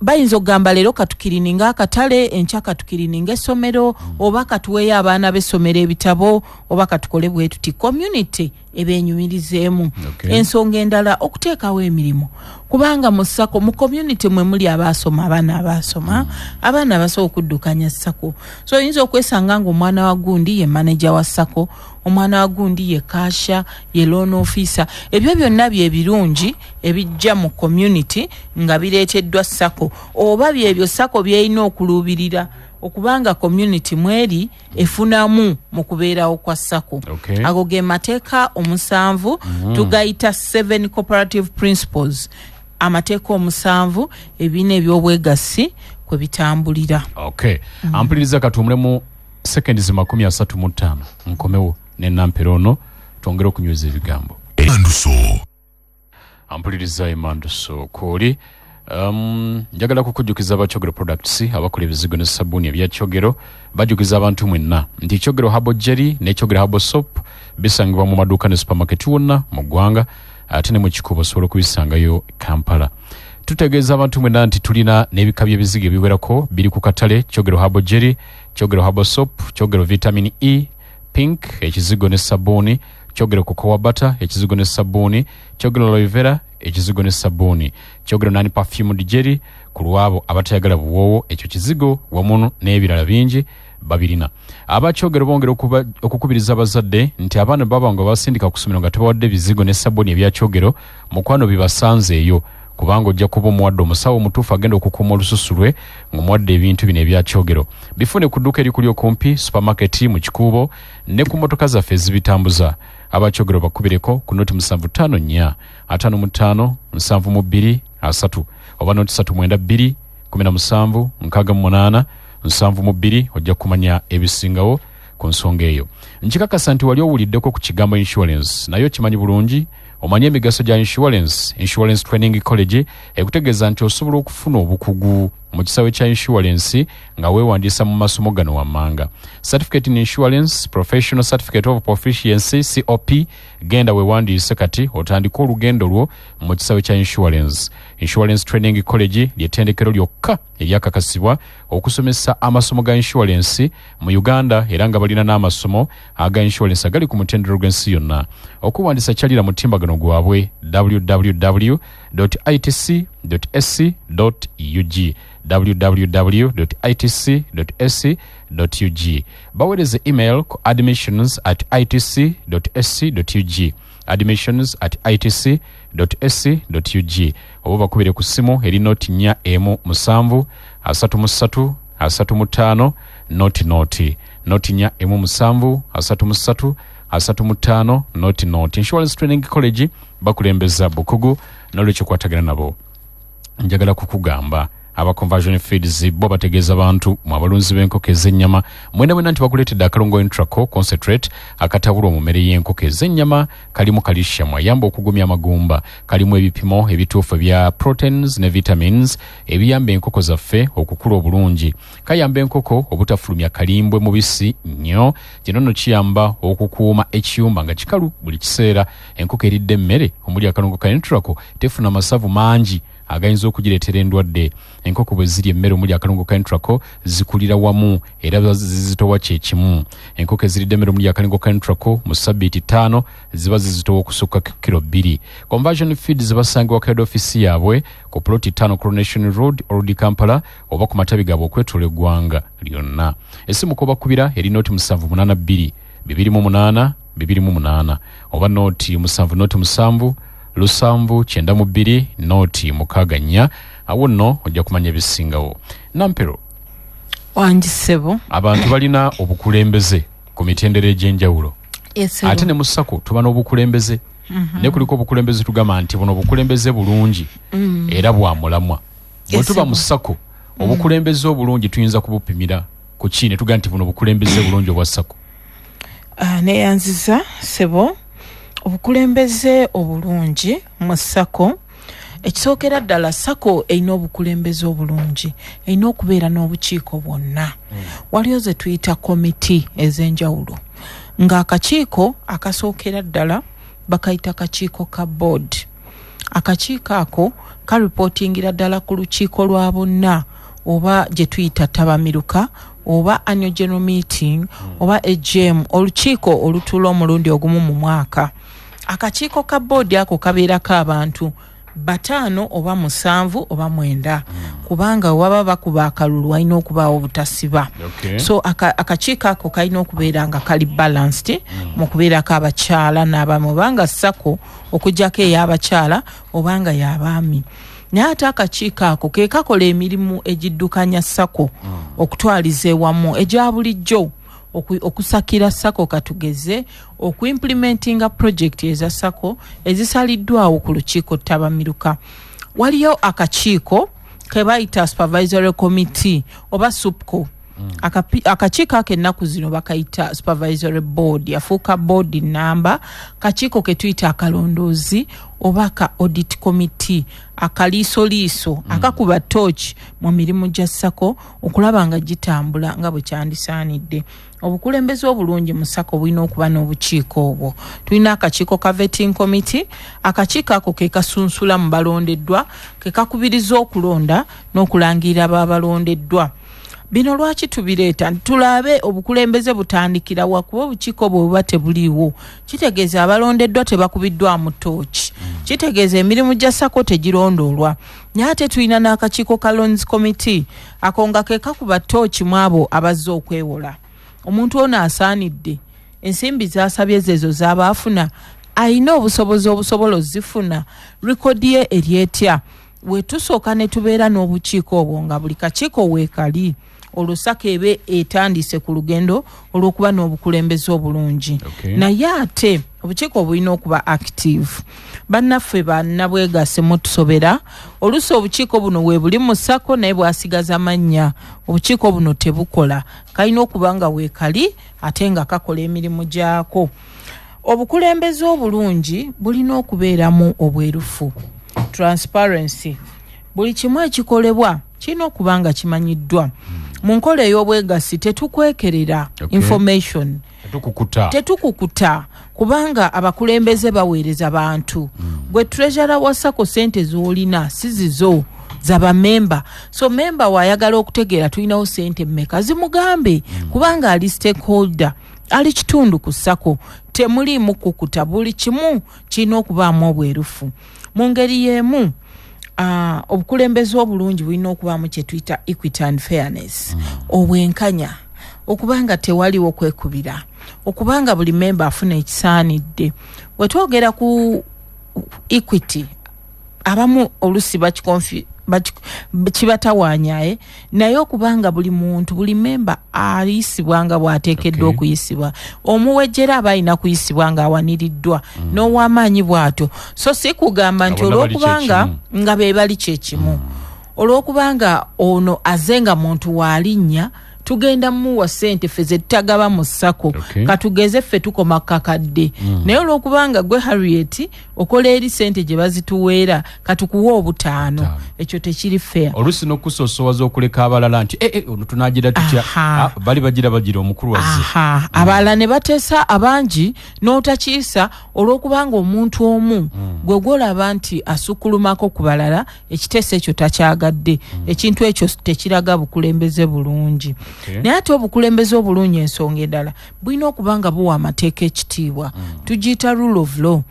C: bayinza okugamba leero katucleaninga akatale, enkya katucleaninga essomero, oba katuweeyo abaana b'essomero ebitabo, oba katukole bwe tuti, community ebenyumirizeemu. Ensonga endala, okuteekawo emirimu, kubanga mu SACCO, mu community mwe muli abaasoma, abaana abaasoma, abaana abasobola okuddukanya SACCO. So oyinza okwesanga nga omwana wa gundi ye manager wa SACCO, omwana wa gundi ye cashier, ye loan officer. Ebyo byonna bye birungi ebijja mu community nga bireeteddwa SACCO, oba byebyo SACCO byerina okuluubirira. Okubanga community mweri efunamu mu kubeerawo kwa SACCO. Ago ge mateeka 7, tugayita 7 cooperative principles, amateeka 7 ebibiina eby'obwegassi kwe bitambulira.
A: Okay. Ampuliriza, katuwumulemu seconds 35, nkomewo ne Nampero ono twongere okunyweza ebigambo.
D: Manduso.
A: Ampuliriza, Emanduso kwoli. Njagala kukujjukiza aba Kyogero Products abakola ebizigo ne sabbuuni ebya Kyogero. Bajjukiza abantu mwenna nti Kyogero Herbal Jelly ne Kyogero Herbal Soap bisangibwa mu maduuka ne supermarket wonna mu ggwanga, ate ne mu Kikuubo osobola okubisangayo Kampala. Tutegeeza abantu mwenna nti tulina n'ebika by'ebizigo ebiwerako biri ku katale: Kyogero Herbal Jelly, Kyogero Herbal Soap, Kyogero Vitamin E Pink ekizigo ne sabbuuni, Kyogero Cocoa Butter ekizigo ne sabbuuni, Kyogero Aloe Vera ekizigo ne sabbuuni, Kyogero Non Perfumed Jelly ku lwabo abatayagala buwoowo, ekyo kizigo wamu n'ebirala bingi babirina. Abakyogero bongera okukubiriza abazadde nti abaana baba nga basindika ku ssomero nga tebawadde bizigo ne sabbuuni ebyakyogero, mukwano bibasanze eyo, kubanga ojja kuba omuwadde omusawo omutuufu agenda okukuuma olususu lwe ng'omuwadde ebintu bino ebyakyogero. Bifune ku dduuka erikuli okumpi, supermarket mu Kikuubo, ne ku mmotoka zaffe ezibitambuza. Abakyogero bakubireko ku 0754 55 72 3 oba 032 17 68 72. Ojja kumanya ebisingawo ku nsonga eyo. Nkikakasa nti wali owuliddeko ku kigambo insurance, naye okimanyi bulungi? Omanye emigaso gya insurance? Insurance Training College ekutegeeza nti osobola okufuna obukugu mu kisaawe kya insurance nga weewandiisa mu masomo gano wammanga: Certificate in Insurance, Professional Certificate of Proficiency, COP. Genda weewandiise kati otandike olugendo lwo mu kisaawe kya insurance. Insurance Training College ly'ettendekero lyokka eryakakasibwa okusomesa amasomo ga insurance mu Uganda, era nga balina n'amasomo aga insurance agali ku mutendero gw'ensi yonna. Okuwandiisa, kyalira mutimbagano gwabwe www itc ac ug, www itc ac ug. Baweereze email ku admissions@itc ac ug, admissions@itc ac ug, oba bakubire ku ssimu eri 047 33 35 00, 047 33 35 00. Insurance Training College bakulembeza bukugu, nolwekyo kwatagana nabo. Njagala kukugamba aba Conversion Feeds bo bategeeza bantu mu abalunzi b'enkoko ez'ennyama mwena mwena nti bakuleetedde akalungo Intraco Concentrate akatabulwa mu mmere y'enkoko ez'ennyama. Kalimu calcium ayamba okugumya amagumba, kalimu ebipimo ebituufu ebya proteins ne vitamins ebiyamba enkoko zaffe okukula obulungi. Kayamba enkoko obutafulumya kalimbwe mubisi nnyo. Kino nno kiyamba okukuuma ekiyumba nga kikalu buli kiseera. Enkoko eridde emmere omuli akalungo ka Intraco tefuna masavu mangi agayinza okugireetera endwadde. Enkoko bwe zirya emmere omuli akalungo ka Intraco zikulira wamu era zizitowa kyekimu. Enkoko eziridde emmere omuli akalungo ka Intraco mu sabbiiti 5 ziba zizitowa okusukka kiro 2. Conversion Feeds basangibwa ku head office yaabwe ku ploti 5 Coronation Road, Old Kampala, oba ku matabi gaabwe okwetoola eggwanga lyonna. Essimu kwobakubira eri 078 28 28 oba 070 07 92 064. Awo nno ojja kumanya ebisingawo. Nampero.
C: Wangi ssebo.
A: Abantu balina obukulembeze ku mitendera egy'enjawulo, ate ne mu SACCO tuba n'obukulembeze, naye kuliko obukulembeze tugamba nti buno obukulembeze bulungi era bwa mulamwa. Bwe tuba mu SACCO, obukulembeze obulungi tuyinza kubupimira ku ki ne tugamba nti buno obukulembeze bulungi obwa SACCO?
C: Ah, neyanziza ssebo. Obukulembeze obulungi mu SACCO, ekisookera ddala, SACCO erina obukulembeze obulungi erina okubeera n'obukiiko bwonna. Waliyo ze tuyita komiti ez'enjawulo, ng'akakiiko akasookera ddala bakayita kakiiko ka board. Akakiiko ako karipootingira ddala ku lukiiko lwa bonna, oba gye tuyita tabamiruka, oba annual general meeting, oba AGM, olukiiko olutuula omulundi ogumu mu mwaka. Akakiiko ka boodi ako kabeerako abantu 5 oba 7 oba 9, kubanga waba bakuba akalulu walina okubaawo obutasiba. So akakiiko ako kalina okubeera nga kali balanced mu kubeerako abakyala n'abaami, obanga SACCO okugjako ey'abakyala obanga y'abaami. Naye ate akakiiko ako ke kakola emirimu egiddukanya SACCO okutwaliza ewamu egya bulijjo, okusakira SACCO, katugeze okuimplementinga project eza SACCO ezisaliddwawo ku lukiiko ttabamiruka. Waliyo akakiiko ke bayita supervisory committee oba SUPCO. Akakiiko ako ennaku zino bakayita supervisory board, yafuuka board namba. Kakiiko ke tuyita akalondoozi oba ka audit committee, akaliisoliiso akakuba torch mu mirimu gya SACCO okulaba nga gitambula nga bwe kyandisaanidde. Obukulembeze obulungi mu SACCO bulina okuba n'obukiiko obwo. Tulina akakiiko ka vetting committee. Akakiiko ako ke kasunsula mu balondeddwa, ke kakubiriza okulonda n'okulangirira babalondeddwa. Bino lwaki tubireeta? Tulabe obukulembeze butandikira wa, kuba obukiiko bwe buba tebuliiwo, kitegeeza abalondeddwa tebakubiddwamu tooki, kitegeeza emirimu gya SACCO tegirondoolwa. Naye ate tulina n'akakiiko ka loans committee, ako nga ke kakuba tooki mu abo abazze okwewola. Omuntu ono asaanidde ensimbi zasabye zezo z'aba afuna, ayina obusobozi obusobola ozifuna, rekodi ye eri etya? Wetusooka ne tubeera n'obukiiko obwo nga buli kakiiko weekali, olwo SACCO ebe etandise ku lugendo olw'okuba n'obukulembeze obulungi. Naye ate obukiiko bulina okuba active. Bannaffe bannabwegasse mutusobera, oluusi obukiiko buno weebuli mu SACCO naye bwasigaza mannya, obukiiko buno tebukola. Kalina okuba nga weekali ate nga kakola emirimu gyako. Obukulembeze obulungi bulina okubeeramu obwerufu, transparency. Buli kimu ekikolebwa kirina okuba nga kimanyiddwa. Mu nkola ey'obwegassi tetukwekerera information.
A: Tetukukuta.
C: Tetukukuta, kubanga abakulembeze baweereza bantu. Gwe treasurer wa SACCO, sente z'olina si zizo, zabamemba. So memba waayagala okutegeera tulinawo sente mmeka, zimugambe, kubanga ali stakeholder, ali kitundu ku SACCO. Temuliimu kukuta, buli kimu kirina okubaamu obwerufu. Mu ngeri y'emu, obukulembeze obulungi bulina okubaamu kye tuyita equity and fairness, obwenkanya, okubanga tewaliwo kwekubira, okubanga buli memba afuna ekisaanidde. Wetwogera ku equity, abamu olusi kibatawaanyaye, naye okubanga buli muntu, buli memba ayisibwa nga bw'ateekeddwa okuyisibwa. Omuwejjera aba alina kuyisibwa ng'awaniriddwa, n'ow'amaanyi bw'atyo. So si kugamba nti
A: Nga bonna bali
C: olw'okubanga
A: kyekimu.
C: nga be bali kyekimu, olw'okubanga ono aze nga muntu waalinnya, tugenda muwa ssente ffe ze tutagaba mu SACCO. Katugeze ffe tukoma kakadde, naye olw'okubanga gwe Harriet okola eri ssente gye bazituweera, katukuwa 5.
A: 5.
C: Ekyo tekiri fair.
A: Oluusi n'okusosowaza okuleka abalala nti, "Eh, eh, ono tunagira tutya?" Ah, bali bagira bagira omukulu wazze.
C: Aha, abalala ne bateesa abangi n'otakiisa olw'okubanga omuntu omu gwe gwolaba nti asukkulumako ku balala, ekiteeso ekyo takyagadde. Ekintu ekyo tekiraga bukulembeze bulungi. Naye ate obukulembeze obulungi, ensonga endala, bulina okuba nga buwa amateeka ekitiibwa, tugiyita rule of law.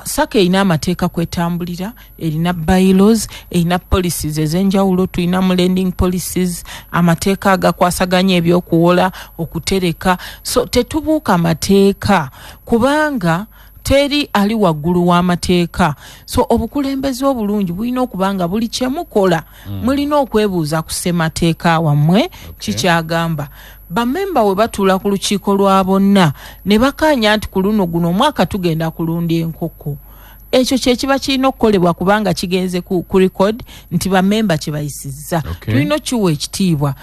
C: SACCO erina amateeka kwetambulira, erina bylaws, erina policies ez'enjawulo. Tulina mu lending policies, amateeka agakwasaganya ebyokuwola, okutereka. So tetubuuka amateeka, kubanga teri ali waggulu w'amateeka. So obukulembeze obulungi bulina okuba nga buli kyemukola mulina okwebuuza ku ssemateeka wammwe kikyagamba. Bamemba we batuula ku lukiiko lwa bonna ne bakaanya nti ku luno guno omwaka tugenda kulunda enkoko, ekyo kyekiba kirina okukolebwa, kubanga kigenze ku record nti bamemba kyebayisizza. Tulina okukiwa ekitiibwa.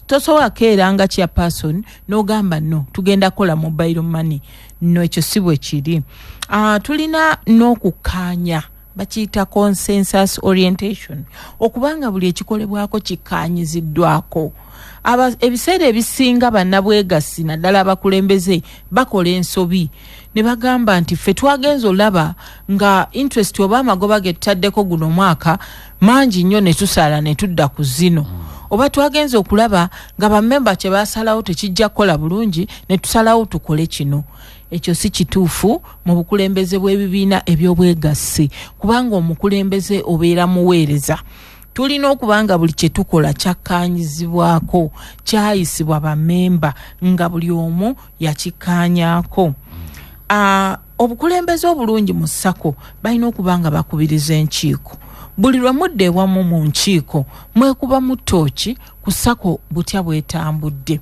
C: Tosobola keera nga chairperson n'ogamba, "No, tugenda kukola mobile money." No, ekyo si bwe kiri. Tulina n'okukkaanya, bakiyita consensus orientation, okubanga buli ekikolebwako kikkaanyiziddwako. Ebiseera ebisinga bannabwegassi, naddala abakulembeze, bakola ensobi ne bagamba nti ffe twagenza olaba nga interest oba amagoba ge tutaddeko guno omwaka mangi nnyo, ne tusala ne tudda ku zino, oba twagenza okulaba nga bamemba kye basalawo tekijja kukola bulungi, ne tusalawo tukole kino. Ekyo si kituufu mu bukulembeze bw'ebibiina eby'obwegassi, kubanga omukulembeze obeera muweereza. Tulina okuba nga buli kye tukola kyakkaanyizibwako, kyayisibwa bamemba, nga buli omu yakikkaanyaako. Obukulembeze obulungi mu SACCO balina okuba nga bakubiriza enkiiko. Buli lwe mudda ewamu mu nkiiko, mwekubamu ttooki ku SACCO butya bwetambudde,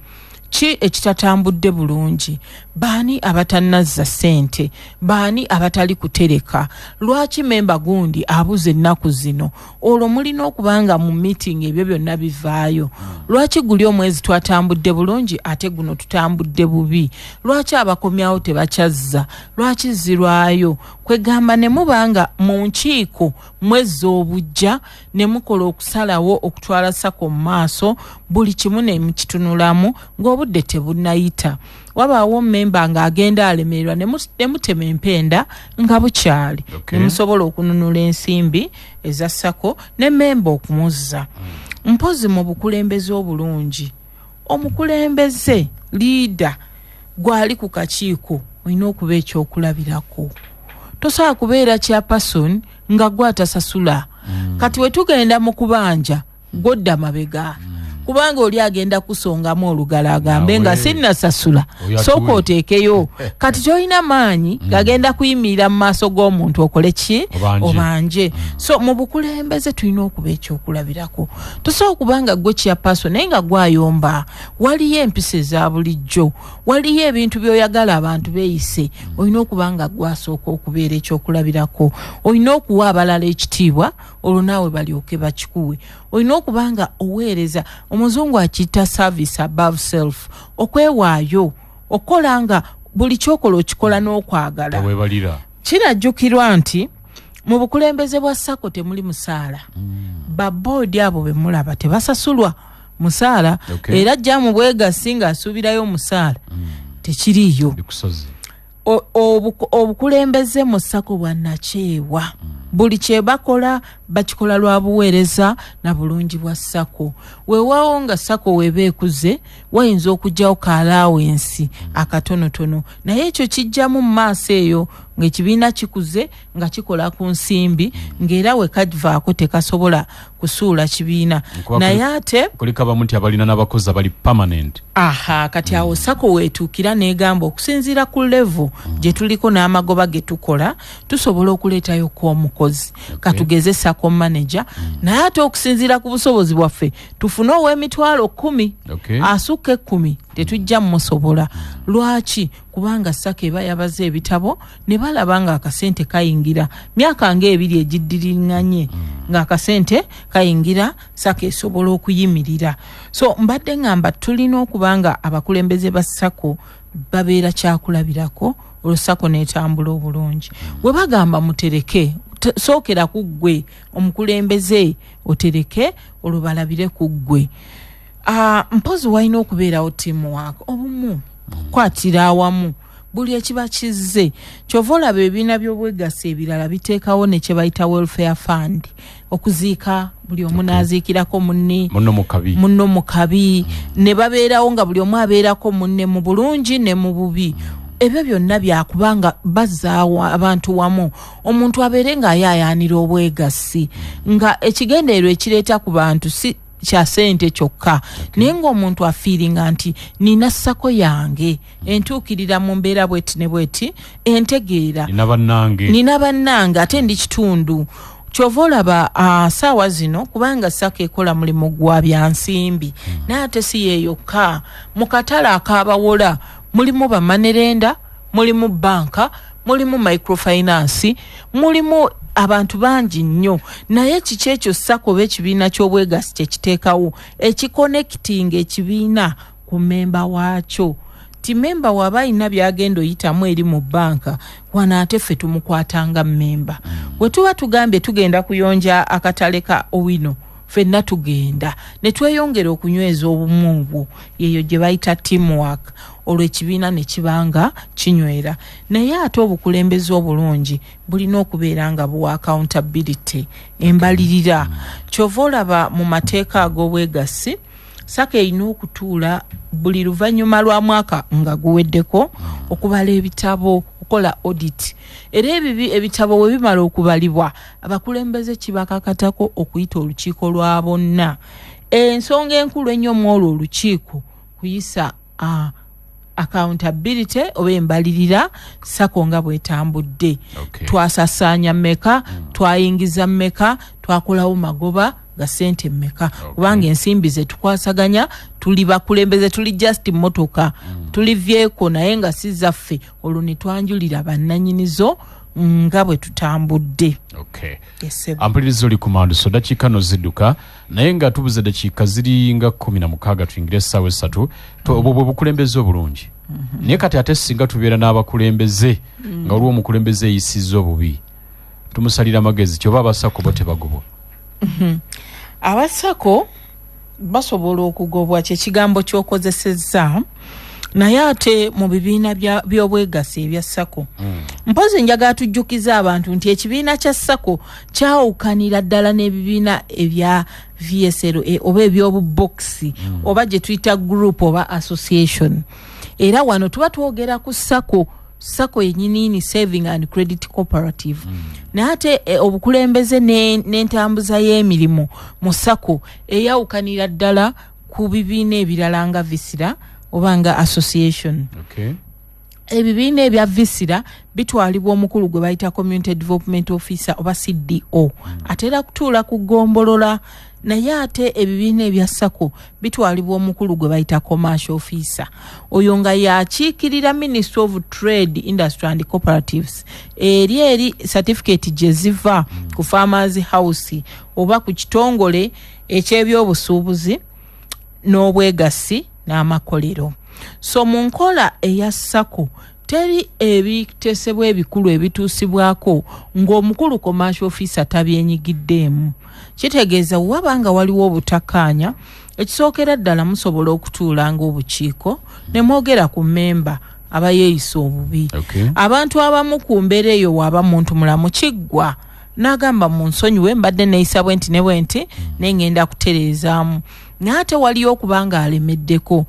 C: ki ekitatambudde bulungi, baani abatannazza ssente, baani abatali kutereka, lwaki memba gundi abuza ennaku zino. Olwo mulina okuba nga mu meeting ebyo byonna bivaayo. Lwaki guli omwezi twatambudde bulungi ate guno tutambudde bubi? Lwaki abakomyawo tebakyazza? Lwaki zirwayo? Kwegamba ne muba nga mu nkiiko mwezza obujja ne mukola okusalawo okutwala SACCO mu maaso, buli kimu ne mukitunulamu ng'obudde tebunnayita. Wabaawo memba ng'agenda alemererwa, ne mutema empenda nga bukyali, ne musobola okununula ensimbi eza SACCO ne memba okumuzza. Mpozi mu bukulembeze obulungi, omukulembeze leader gwali ku kakiiko olina okuba ekyokulabirako. Tosobola kubeera chairperson nga gwe atasasula. Kati we tugenda mu kubanja, gwodda mabega, kubanga oli agenda kusongamu olugalo agambe nga
A: Nawe.
C: sinnasasula,
A: Oyo
C: sooka
A: atuwe.
C: oteekeyo. Kati kyolina maanyi gagenda kuyimirira mu maaso g'omuntu okole ki?
A: Obanje.
C: Obanje. So mu bukulembeze tulina okuba ekyokulabirako. Tosobola okuba nga gwe chairperson naye nga gwayomba. Waliyo empisa eza bulijjo, waliyo ebintu by'oyagala abantu beeyise. Olina okuba nga gwasooka okubeera ekyokulabirako. Olina okuwa abalala ekitiibwa, olwo naawe balyoke bakikuwe. Olina okuba nga oweereza. Omuzungu akiyita service above self, okwewaayo, okukola nga buli kyokola okikola n'okwagala.
A: Teweebalira.
C: Kinajjukirwa nti mu bukulembeze bwa SACCO temuli musaala. Baboodi abo be mulaba tebasasulwa musaala. Era ajja mu bwegassi ng'asuubirayo omusaala, tekiriiyo.
A: Bikusozi.
C: Obukulembeze mu SACCO bwa nakyewa. Buli kye bakola bakikola lwa buweereza na bulungi bwa SACCO. Weewaawo nga SACCO weeba ekuze, wayinza okugyawo ka allowance akatonotono, naye ekyo kijjamu mu maaso eyo ng'ekibiina kikuze, nga kikola ku nsimbi, ng'era we kavaako tekasobola kusuula kibiina.
A: Nkuba
C: Naye ate
A: kuliko abamu nti abalina n'abakozi abali permanent.
C: Aha, kati awo SACCO weetuukira n'egamba okusinziira ku level gye tuliko n'amagoba ge tukola, tusobola okuleetayo omukozi, katugeze SACCO manager, naye ate okusinziira ku busobozi bwaffe tufune ow'emitwalo 10. Asukka 10 tetujja mmusobola. Lwaki? Kubanga SACCO eba yabaze ebitabo ne balaba nga akasente kayingira myaka ng'ebiri egiddiriŋŋanye ng'akasente kayingira, SACCO esobola okuyimirira. So mbadde ŋŋamba tulina okuba nga abakulembeze ba SACCO babeera kyakulabirako, olwo SACCO n'etambula obulungi. We bagamba mutereke, sookera ku ggwe omukulembeze otereke, olwo balabire ku ggwe. Mpozi walina okubeerawo teamwork, obumu, okukwatira awamu buli ekiba kizze. Kyova olaba ebibiina by'obwegassi ebirala biteekawo ne kye bayita welfare fund, okuziika buli omu n'aziikirako munne,
A: munno mu kabi,
C: munno mu kabi, ne babeerawo nga buli omu abeerako munne mu bulungi ne mu bubi. Ebyo byonna byakubanga bazzaawo abantu wamu, omuntu abeere ng'ayaayaanira obwegassi, nga ekigendererwa ekireeta ku bantu si kya ssente kyokka, naye ng'omuntu afeelinga nti nina SACCO yange entuukirira mu mbeera bweti ne bweti, entegeera.
A: Nina bannange.
C: Nina bannange, ate ndi kitundu. Kyova olaba saawa zino, kubanga SACCO ekola mulimu gwa byansimbi, naye ate si yeeyokka. Mu katale akabawola mulimu ba money lender, mulimu banka, mulimu microfinance, mulimu abantu bangi nnyo. Naye kiki ekyo SACCO oba ekibiina ky'obwegassi kyekiteekawo ekiconnectinga ekibiina ku memba waakyo? Ti memba waaba alina byagenda oyitamu eri mu banka, wano ate ffe tumukwatanga memba. We tuba tugambye tugenda kuyonja akatale ka Owino, ffenna tugenda ne tweyongera okunyweza obumu obwo. Yeyo gye bayita teamwork, olwo ekibiina ne kibanga kinywera. Naye ate obukulembeze obulungi bulina okubeera nga buwa accountability, embalirira. Kyova olaba mu mateeka ag'obwegassi, SACCO erina okutuula buli luvannyuma lwa mwaka nga guweddeko okubala ebitabo, okukola audit. Era ebibi ebitabo bwe bimala okubalibwa, abakulembeze kibakakatako okuyita olukiiko lwa bonna. Ensonga enkulu ennyo mu olwo olukiiko kuyisa Accountability oba embalirira SACCO nga bwetambudde. Twasasaanya mmeka? Twayingiza mmeka? Twakolawo magoba ga sente mmeka? Kubanga ensimbi zetukwasaganya, tuli bakulembeze, tuli just motoka, tuli vehicle, naye nga si zaffe. Olwo ne twanjulira bannanyinizo nga bwe tutambudde. Yes, sir.
A: Ampuliriza, oli ku Manduso. Dakiika no zidduka, naye nga tubuze dakiika ziri nga 16 tuyingire essaawa 3. Obwo bwe bukulembeze obulungi. Naye kati ate singa tubeera n'abakulembeze nga waliwo omukulembeze eyisizza obubi, tumusalira amagezi kyoba aba SACCO bo tebagobwa?
C: Aba SACCO basobola okugobwa, kyekigambo kyokozesezza, naye ate mu bibiina by'obwegassi ebya SACCO, mpozi njagala tujjukiza abantu nti ekibiina kya SACCO kyawukanira ddala n'ebibiina ebya VSLA oba ebyobubokisi oba gye tuyita group oba association. Era wano tuba twogera ku SACCO, SACCO yenyiniini, Saving and Credit Cooperative. Naye ate obukulembeze n'entambuza y'emirimu mu SACCO eyawukanira ddala ku bibiina ebirala nga VSLA oba nga association. Ebibiina ebya VSLA bitwalibwa omukulu gwe bayita community development officer oba CDO, atera kutuula ku ggombolola. Naye ate ebibiina ebya SACCO bitwalibwa omukulu gwe bayita commercial officer, oyo nga yakiikirira Ministry of Trade, Industry and Cooperatives. Eri certificate gye ziva ku Farmers House oba ku kitongole ekyebyobusuubuzi n'obwegassi n'amakolero. So mu nkola eya SACCO teri ebitesebwa ebikulu ebituusibwako ng'omukulu commercial officer tabyenyigiddeemu. Kitegeeza waba nga waliwo obutakkaanya, ekisookera ddala musobola okutuula ng'obukiiko ne mwogera ku mmemba aba yeeyisa obubi. Abantu abamu ku mbeera eyo, waaba muntu mulamu, kiggwa n'agamba, "Mu nsonyiwe, mbadde neeyisa bwe nti ne bwe nti, naye ngenda kutereezaamu." Naye ate waliyo okuba nga alemeddeko.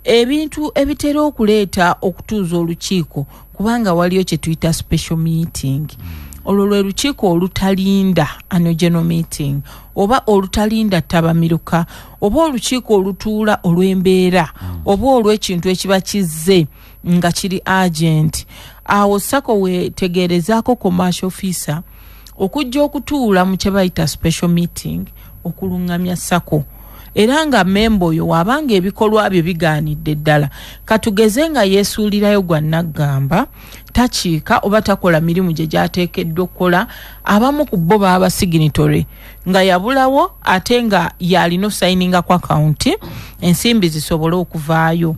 C: Ebintu ebitera okuleeta okutuuza olukiiko, kubanga waliyo kye tuyita special meeting. Olwo lwe lukiiko olutalinda annual general meeting oba olutalinda ttabamiruka oba olukiiko olutuula olw'embeera oba olw'ekintu ekiba kizze nga kiri urgent. Awo SACCO wetegeerezaako commercial officer okujja okutuula mu kye bayita special meeting okuluŋŋamya SACCO. Era nga memba oyo waabanga ebikolwa bye bigaanidde ddala, katugeze nga yeesuulirayo gwa naggamba, takiika oba takola mirimu gye gyateekeddwa okukola, abamu ku bo baba signatory nga yabulawo ate nga yalina osayininga ku akawunti ensimbi zisobole okuvaayo,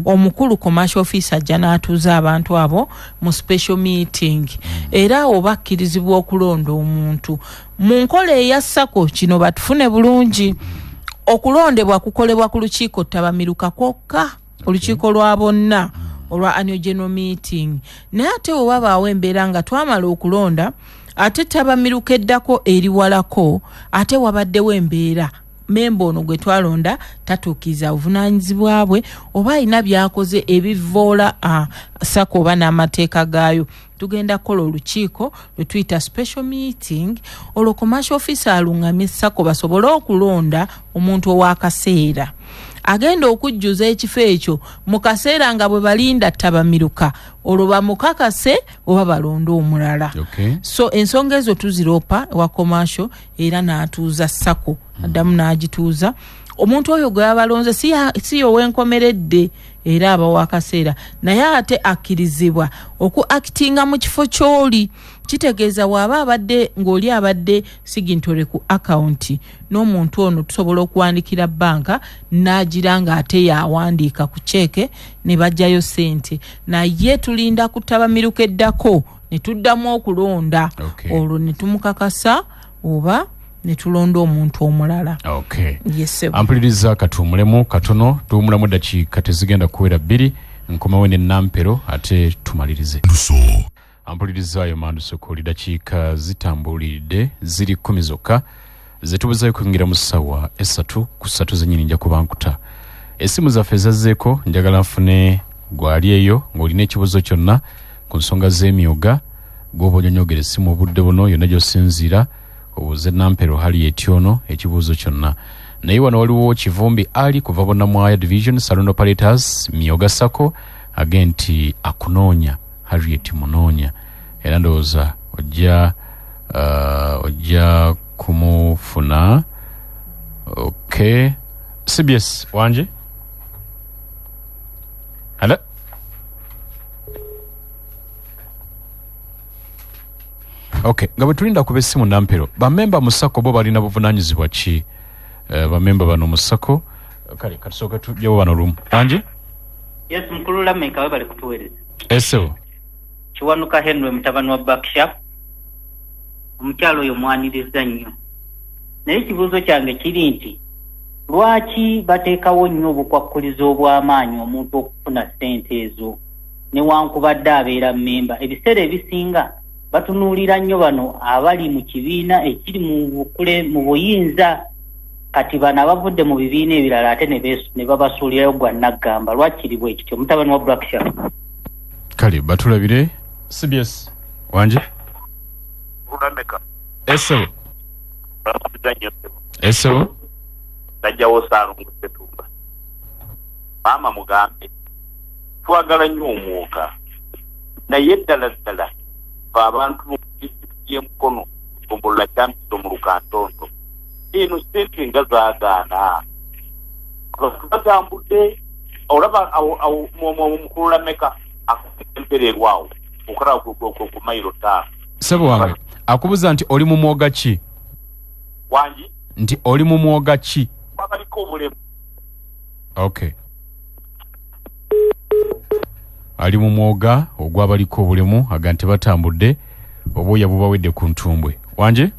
C: omukulu commercial officer ajja n'atuuza abantu abo mu special meeting. Era awo bakkirizibwa okulonda omuntu. Mu nkola eya SACCO, kino batufune bulungi, okulondebwa kukolebwa ku lukiiko ttabamiruka kwokka, olukiiko lwa bonna olwa annual general meeting. Naye ate bwe wabaawo embeera nga twamala okulonda, ate ttabamiruka eddako eriwalako, ate wabaddewo embeera, memba ono gwe twalonda tatuukiriza buvunaanyizibwa bwe oba alina by'akoze ebivoola SACCO oba n'amateeka gaayo, tugenda kukola olukiiko lwe tuyita special meeting. Olwo commercial officer aluŋŋamye SACCO basobole okulonda omuntu ow'akaseera agenda okujjuza ekifo ekyo mu kaseera nga bwe balinda ttabamiruka, olwo bamukakase oba balonde omulala. So ensonga ezo tuziroopa ewa commercial, era n'atuuza SACCO, addamu n'agituuza. Omuntu oyo gwe yabalonze si yowenkomeredde, era abawa akaseera, naye ate akkirizibwa oku actinga mu kifo ky'oli. Kitegeeza bw'aba abadde ng'oli abadde signatory ku akawunti, n'omuntu ono tusobola okuwandikira banka n'agira ng'ate yawandiika ku ceeke ne bajjayo ssente. Naye tulinda kutabamiruka eddako ne tuddamu okulonda, olwo ne tumukakasa oba ne tulonda omuntu omulala. Yes, sir.
A: Ampuliriza, katuwumulemu katono. Tuwumulamu dakiika tezigenda kuwera 2, nkomawo ne Nampero ate tumalirize.
D: Nduso.
A: Ampulirizaayo, Manduso kuli dakiika zitambuliridde ziri 10 zokka zetubuzayo kuyingira mu ssaawa 3. Ku 3 zenyini nja kuba nkuta essimu zaffe ezazzeeko. Njagala nfune gwali eyo ng'olina ekibuzo kyonna ku nsonga z'emyoga, gwoba onyonyogera essimu obudde buno yonna gy'osinziira obuuze Nampero Harriet ono ekibuuzo kyonna. Naye wano waliwo Kivumbi Ali kuva Bonnamwaya Division, Saloon Operators Myoga SACCO. Age nti akunoonya Harriet Munoonya, era ndowooza ojja kumufuna. Okay, CBS wanje. Hello. Okay, nga bwe tulinda kuba essimu Nampero, bamemba mu SACCO bo balina buvunaanyizibwa ki? Bamemba bano mu SACCO, kale katusooka tujjewo bano lumu. Wanje?
E: Yes, mukulu Lameka, webale kutuweereza.
A: Esebo.
E: Kiwanuka Henry, mutabani wa Bakshap. Omukyalo oyo mwaniriza nnyo, naye ekibuuzo kyange kiri nti lwaki bateekawo nnyo obukwakkulizo obw'amaanyi omuntu okufuna ssente ezo newankubadde abeera mmemba? Ebiseera ebisinga batunuulira nnyo bano abali mu kibiina ekiri mu buyinza, kati bano abavudde mu bibiina ebirala ate ne babasuulirayo gwa naggamba. Lwakiri bwe kityo? Mutabani wa Blackshap.
A: Kale batulabire. CBS wanje.
F: Lulameka.
A: Esebo. Esebo.
F: Najjawo Saalongo Ssetumba. Maama mugambe twagala nnyo omwoka, naye ddala ddala fe abantu mu disitulikiti y'e Mukono, gombolola Kyampiso mu Lukantonto, eno ssente nga zaagaana. Abantu batambudde, olaba mukulu Lameka aempererwawo okulaba ku mayiro 5.
A: Ssebo wange akubuuza nti oli mu mwoga ki?
F: Wangi?
A: Nti oli mu mwoga ki?
F: Babaliko obulemu.
A: Okay, ali mu mwoga ogw'abaliko obulemu, aga nti batambudde obwoya bubawedde ku ntumbwe. Wanje?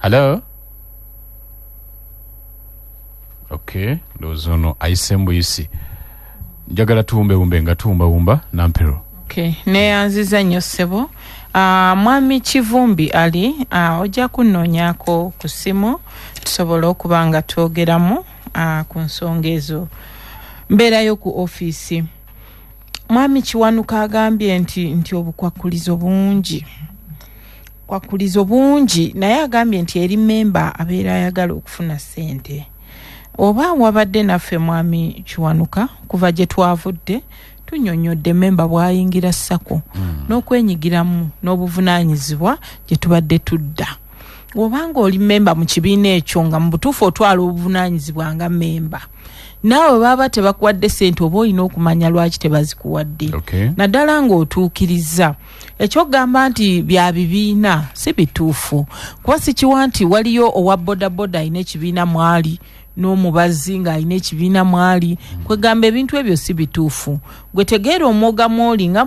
A: Hello. Okay, ndowooza ono ayise mbuyisi. Njagala tuwumbewumbe nga tuwumbawumba Nampero.
C: Okay, neyanziza nnyo ssebo. Mwami Kivumbi ali ojja kunnoonyaako ku ssimu tusobole okuba nga twogeramu ku nsonga ezo. Mbeerayo ku ofiisi. Mwami Kiwanuka agambye nti obukwakkulizo bungi, kwakkulizo bungi, naye agambye nti eri memba abeera ayagala okufuna ssente. Oba wabadde naffe mwami Kiwanuka kuva gye twavudde tunnyonnyodde memba bw'ayingira SACCO n'okwenyigiramu n'obuvunaanyizibwa gye tubadde tudda. Obanga oli memba mu kibiina ekyo nga mu butuufu otwala obuvunaanyizibwa nga memba, naawe baba tebakuwadde ssente oba olina okumanya lwaki tebazikuwadde. Naddala ng'otuukiriza ekyokugamba nti bya bibiina si bituufu, kuba sikiwa nti waliyo owa bodaboda alina ekibiina mwali n'omubazi ng'alina ekibiina mwali. Kwegamba ebintu ebyo si bituufu. Gwe tegeera omwoga mwoli nga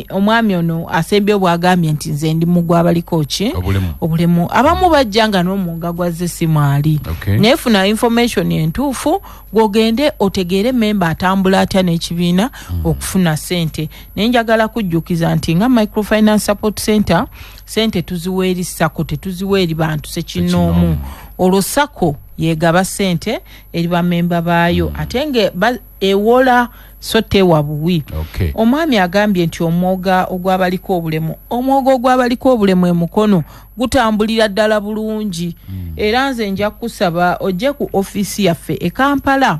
C: omwami ono asembye bw'agambye nti nze ndi mugwa abaliko ki? Obulemu. Abamu bajja nga n'omwoga gwazze si mwali. Naye funa information entuufu gw'ogende otegeere memba atambula atya n'ekibiina okufuna ssente. Naye njagala kujjukiza nti nga Microfinance Support Center ssente tuziwa eri SACCO, tetuziwa eri bantu ssekinnoomu. Olwo SACCO yegaba ssente eri bamemba baayo, ate nga ewola so tewa buwi. Omwami agambye nti omwoga ogw'abaliko obulemu, omwoga ogw'abaliko obulemu e Mukono gutambulira ddala bulungi. Era nze nja kusaba ojje ku ofiisi yaffe e Kampala,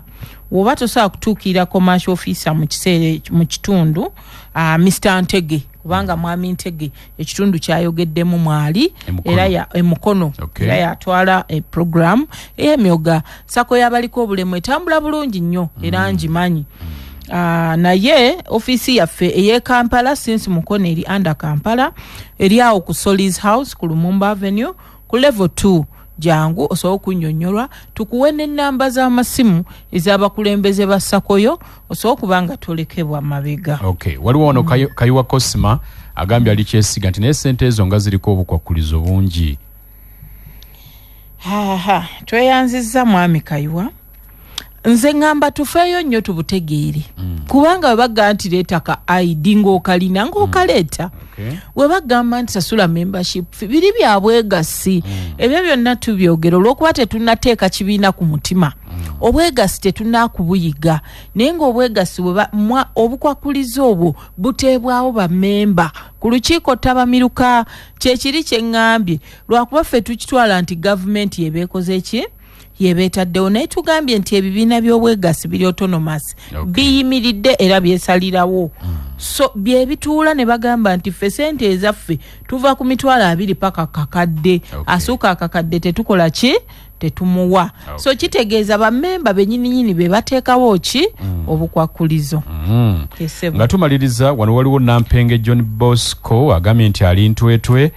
C: woba tosobola kutuukirira commercial officer mu kiseera mu kitundu, Mr Ntege, kubanga mwami Ntege ekitundu kyayogeddemu mwali era Emukono, era yatwala program ey'emyoga. SACCO y'abaliko obulemu etambula bulungi nnyo era ngimanyi. Naye ofiisi yaffe ey'e Kampala, since Mukono eri under Kampala, eri awo ku Solis House ku Lumumba Avenue ku level 2. Jangu osobola okunnyonnyolwa, tukuwe n'ennamba z'amasimu ez'abakulembeze ba SACCO yo osobola okuba nga tolekebwa mabega.
A: Okay, waliwo wano Kayiwa Cosma agambye ali kyesiga nti naye ssente ezo nga ziriko obukwakkulizo bungi.
C: Haha, tweyanzizza mwami Kayiwa. Nze ŋŋamba tufeeyo nnyo tubutegeere, kubanga bwe bagamba nti leeta ka ID ng'okalina ng'okaleeta, we bagamba nti sasula membership fee, biri bya bwegassi. Ebyo byonna tubyogera olw'okuba tetunnateeka kibiina ku mutima. Obwegassi tetunaakubuyiga, naye ng'obwegassi obukwakulizo obwo buteebwawo bammemba ku lukiiko ttabamiruka. Kyekiri kye ŋŋambye, lwakuba ffe tukitwala nti gavumenti yebeekoze ki, Yebeetaddewo, naye tugambye nti ebibiina by'obwegassi biri autonomous, biyimiridde era byesalirawo. So byebituula ne bagamba nti ffe sente ezaffe tuva ku 20,000 paka kakadde. Asuuka akakadde tetukola ki? Tetumuwa. So kitegeeza bammemba benyininyini be bateekawo ki? Obukwakulizo. Esebo.
A: Nga tumaliriza, wano waliwo Nampenge John Bosco agambye nti ali Ntwetwe.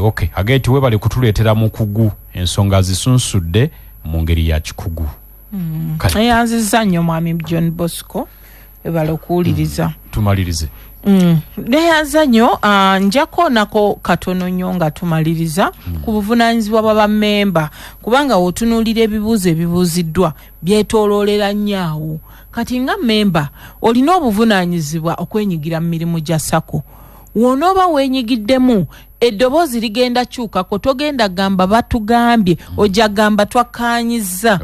A: Okay, agambye nti webale kutuleetera mukugu, ensonga zisunsudde mu ngeri ya kikugu. Kale.
C: Eyanziza nnyo mwami John Bosco, ebala okuwuliriza.
A: Tumalirize.
C: Neyanza nnyo. Nja koonako katono nnyo nga tumaliriza ku buvunaanyizibwa bwa bammemba, kubanga w'otunuulira ebibuuzo ebibuuziddwa byetooloolera nnyo awo. Kati nga mmemba olina obuvunaanyizibwa okwenyigira mu mirimu gya SACCO. Wonooba weenyigiddemu, eddoboozi ligenda kyukako. Togenda gamba batugambye, ojja gamba twakkaanyizza.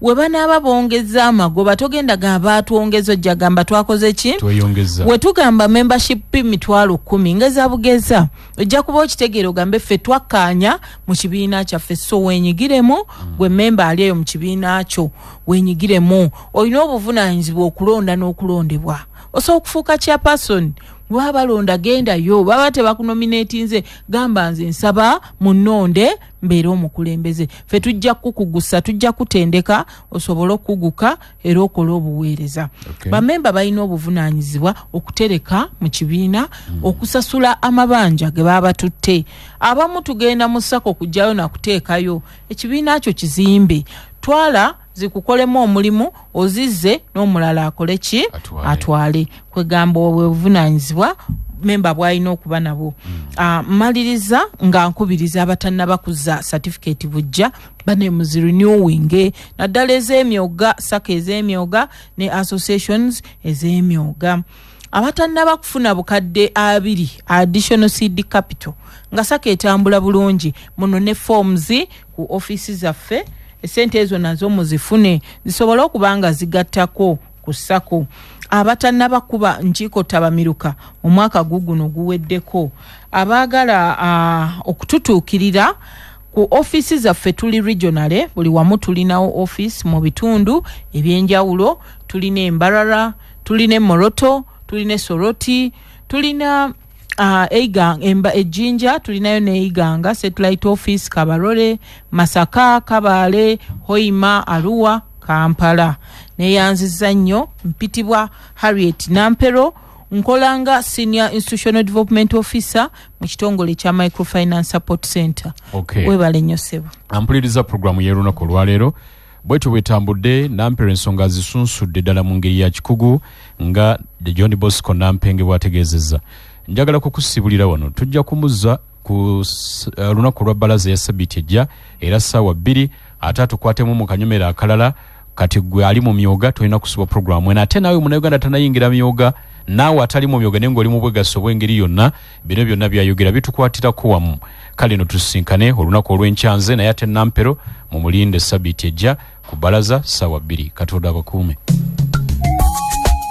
C: We banaaba bongeza amagoba, togenda gamba baatwongeza, ojja gamba twakoze ki?
A: Tweyongeza.
C: We tugamba membership 10,000, ngeza bugeza, ojja kuba okitegeera, ogambe ffe twakkaanya mu kibiina kyaffe. So weenyigiremu, gwe memba ali eyo mu kibiina kyo, weenyigiremu. Olina obuvunaanyizibwa okulonda n'okulondebwa. Osobola okufuuka chairperson. Baba balonda, gendayo. Baba tebakunominatinze, gamba nze nsaba munonde mbeere omukulembeze. Ffe tujja kukugusa, tujja kutendeka osobole okuguka era okole obuweereza. Bamemba balina obuvunaanyizibwa okutereka mu kibiina, okusasula amabanja ge baba batutte. Abamu tugenda mu SACCO okugyayo nakuteekayo. Ekibiina kyo kizimbe, twala zikukolemu omulimu, ozizze n'omulala akole ki?
A: Atwale.
C: Atwale. Kwegamba obwe buvunaanyizibwa memba bwalina okuba nabwo. Mmaliriza nga nkubiriza abatannaba kuzza certificate bujja bane muzirenewinge, naddala ez'emyoga, SACCO ez'emyoga ne associations ez'emyoga. Abatannaba kufuna 20,000 additional seed capital nga SACCO etambula bulungi, muno ne forms ku ofiisi zaffe, esente ezo nazo muzifune zisobole okuba nga zigattako ku SACCO. Abatannaba kuba nkiiko tabamiruka, omwaka guguno guweddeko, abaagala okututuukirira ku ofiisi zaffe, tuli regional, buli wamu tulinawo office mu bitundu ebyenjawulo. Tulina Embarara, tulina Emoroto, tulina Esoroti, tulina Ejjinja, tulinayo ne Iganga satellite office, Kabarole, Masaka, Kabale, Hoima, Arua, Kampala. Neyanziza nnyo. Mpitibwa Harriet Nampero, nkola nga senior institutional development officer mu kitongole kya Microfinance Support Center. Webale nnyo ssebo.
A: Ampuliriza puroguramu y'olunaku olwaleero bwetyo bwetambudde. Nampero ensonga zisunsudde ddala mu ngeri ya kikugu nga John Bosco Nampenge bw'ategeezezza. Njagala kukusibulira wano, tujja kumuzza ku lunaku lwa bbalaza ya sabiiti ejja era ssaawa 2, ate atukwatemu mu kanyomero akalala. Kati gwe ali mu myoga tolina kusubwa puroguramu eno, ate naawe Munnayuganda tanayingira myoga, naawe atali mu myoga naye ng'oli mu bwegassi obw'engeri yonna, bino byonna byayogera bitukwatirako wamu. Kale no tusisinkane olunaku olw'enkyanze, naye ate Nampero mumulinde sabiiti ejja ku bbalaza ssaawa 2. Katonda abakuume.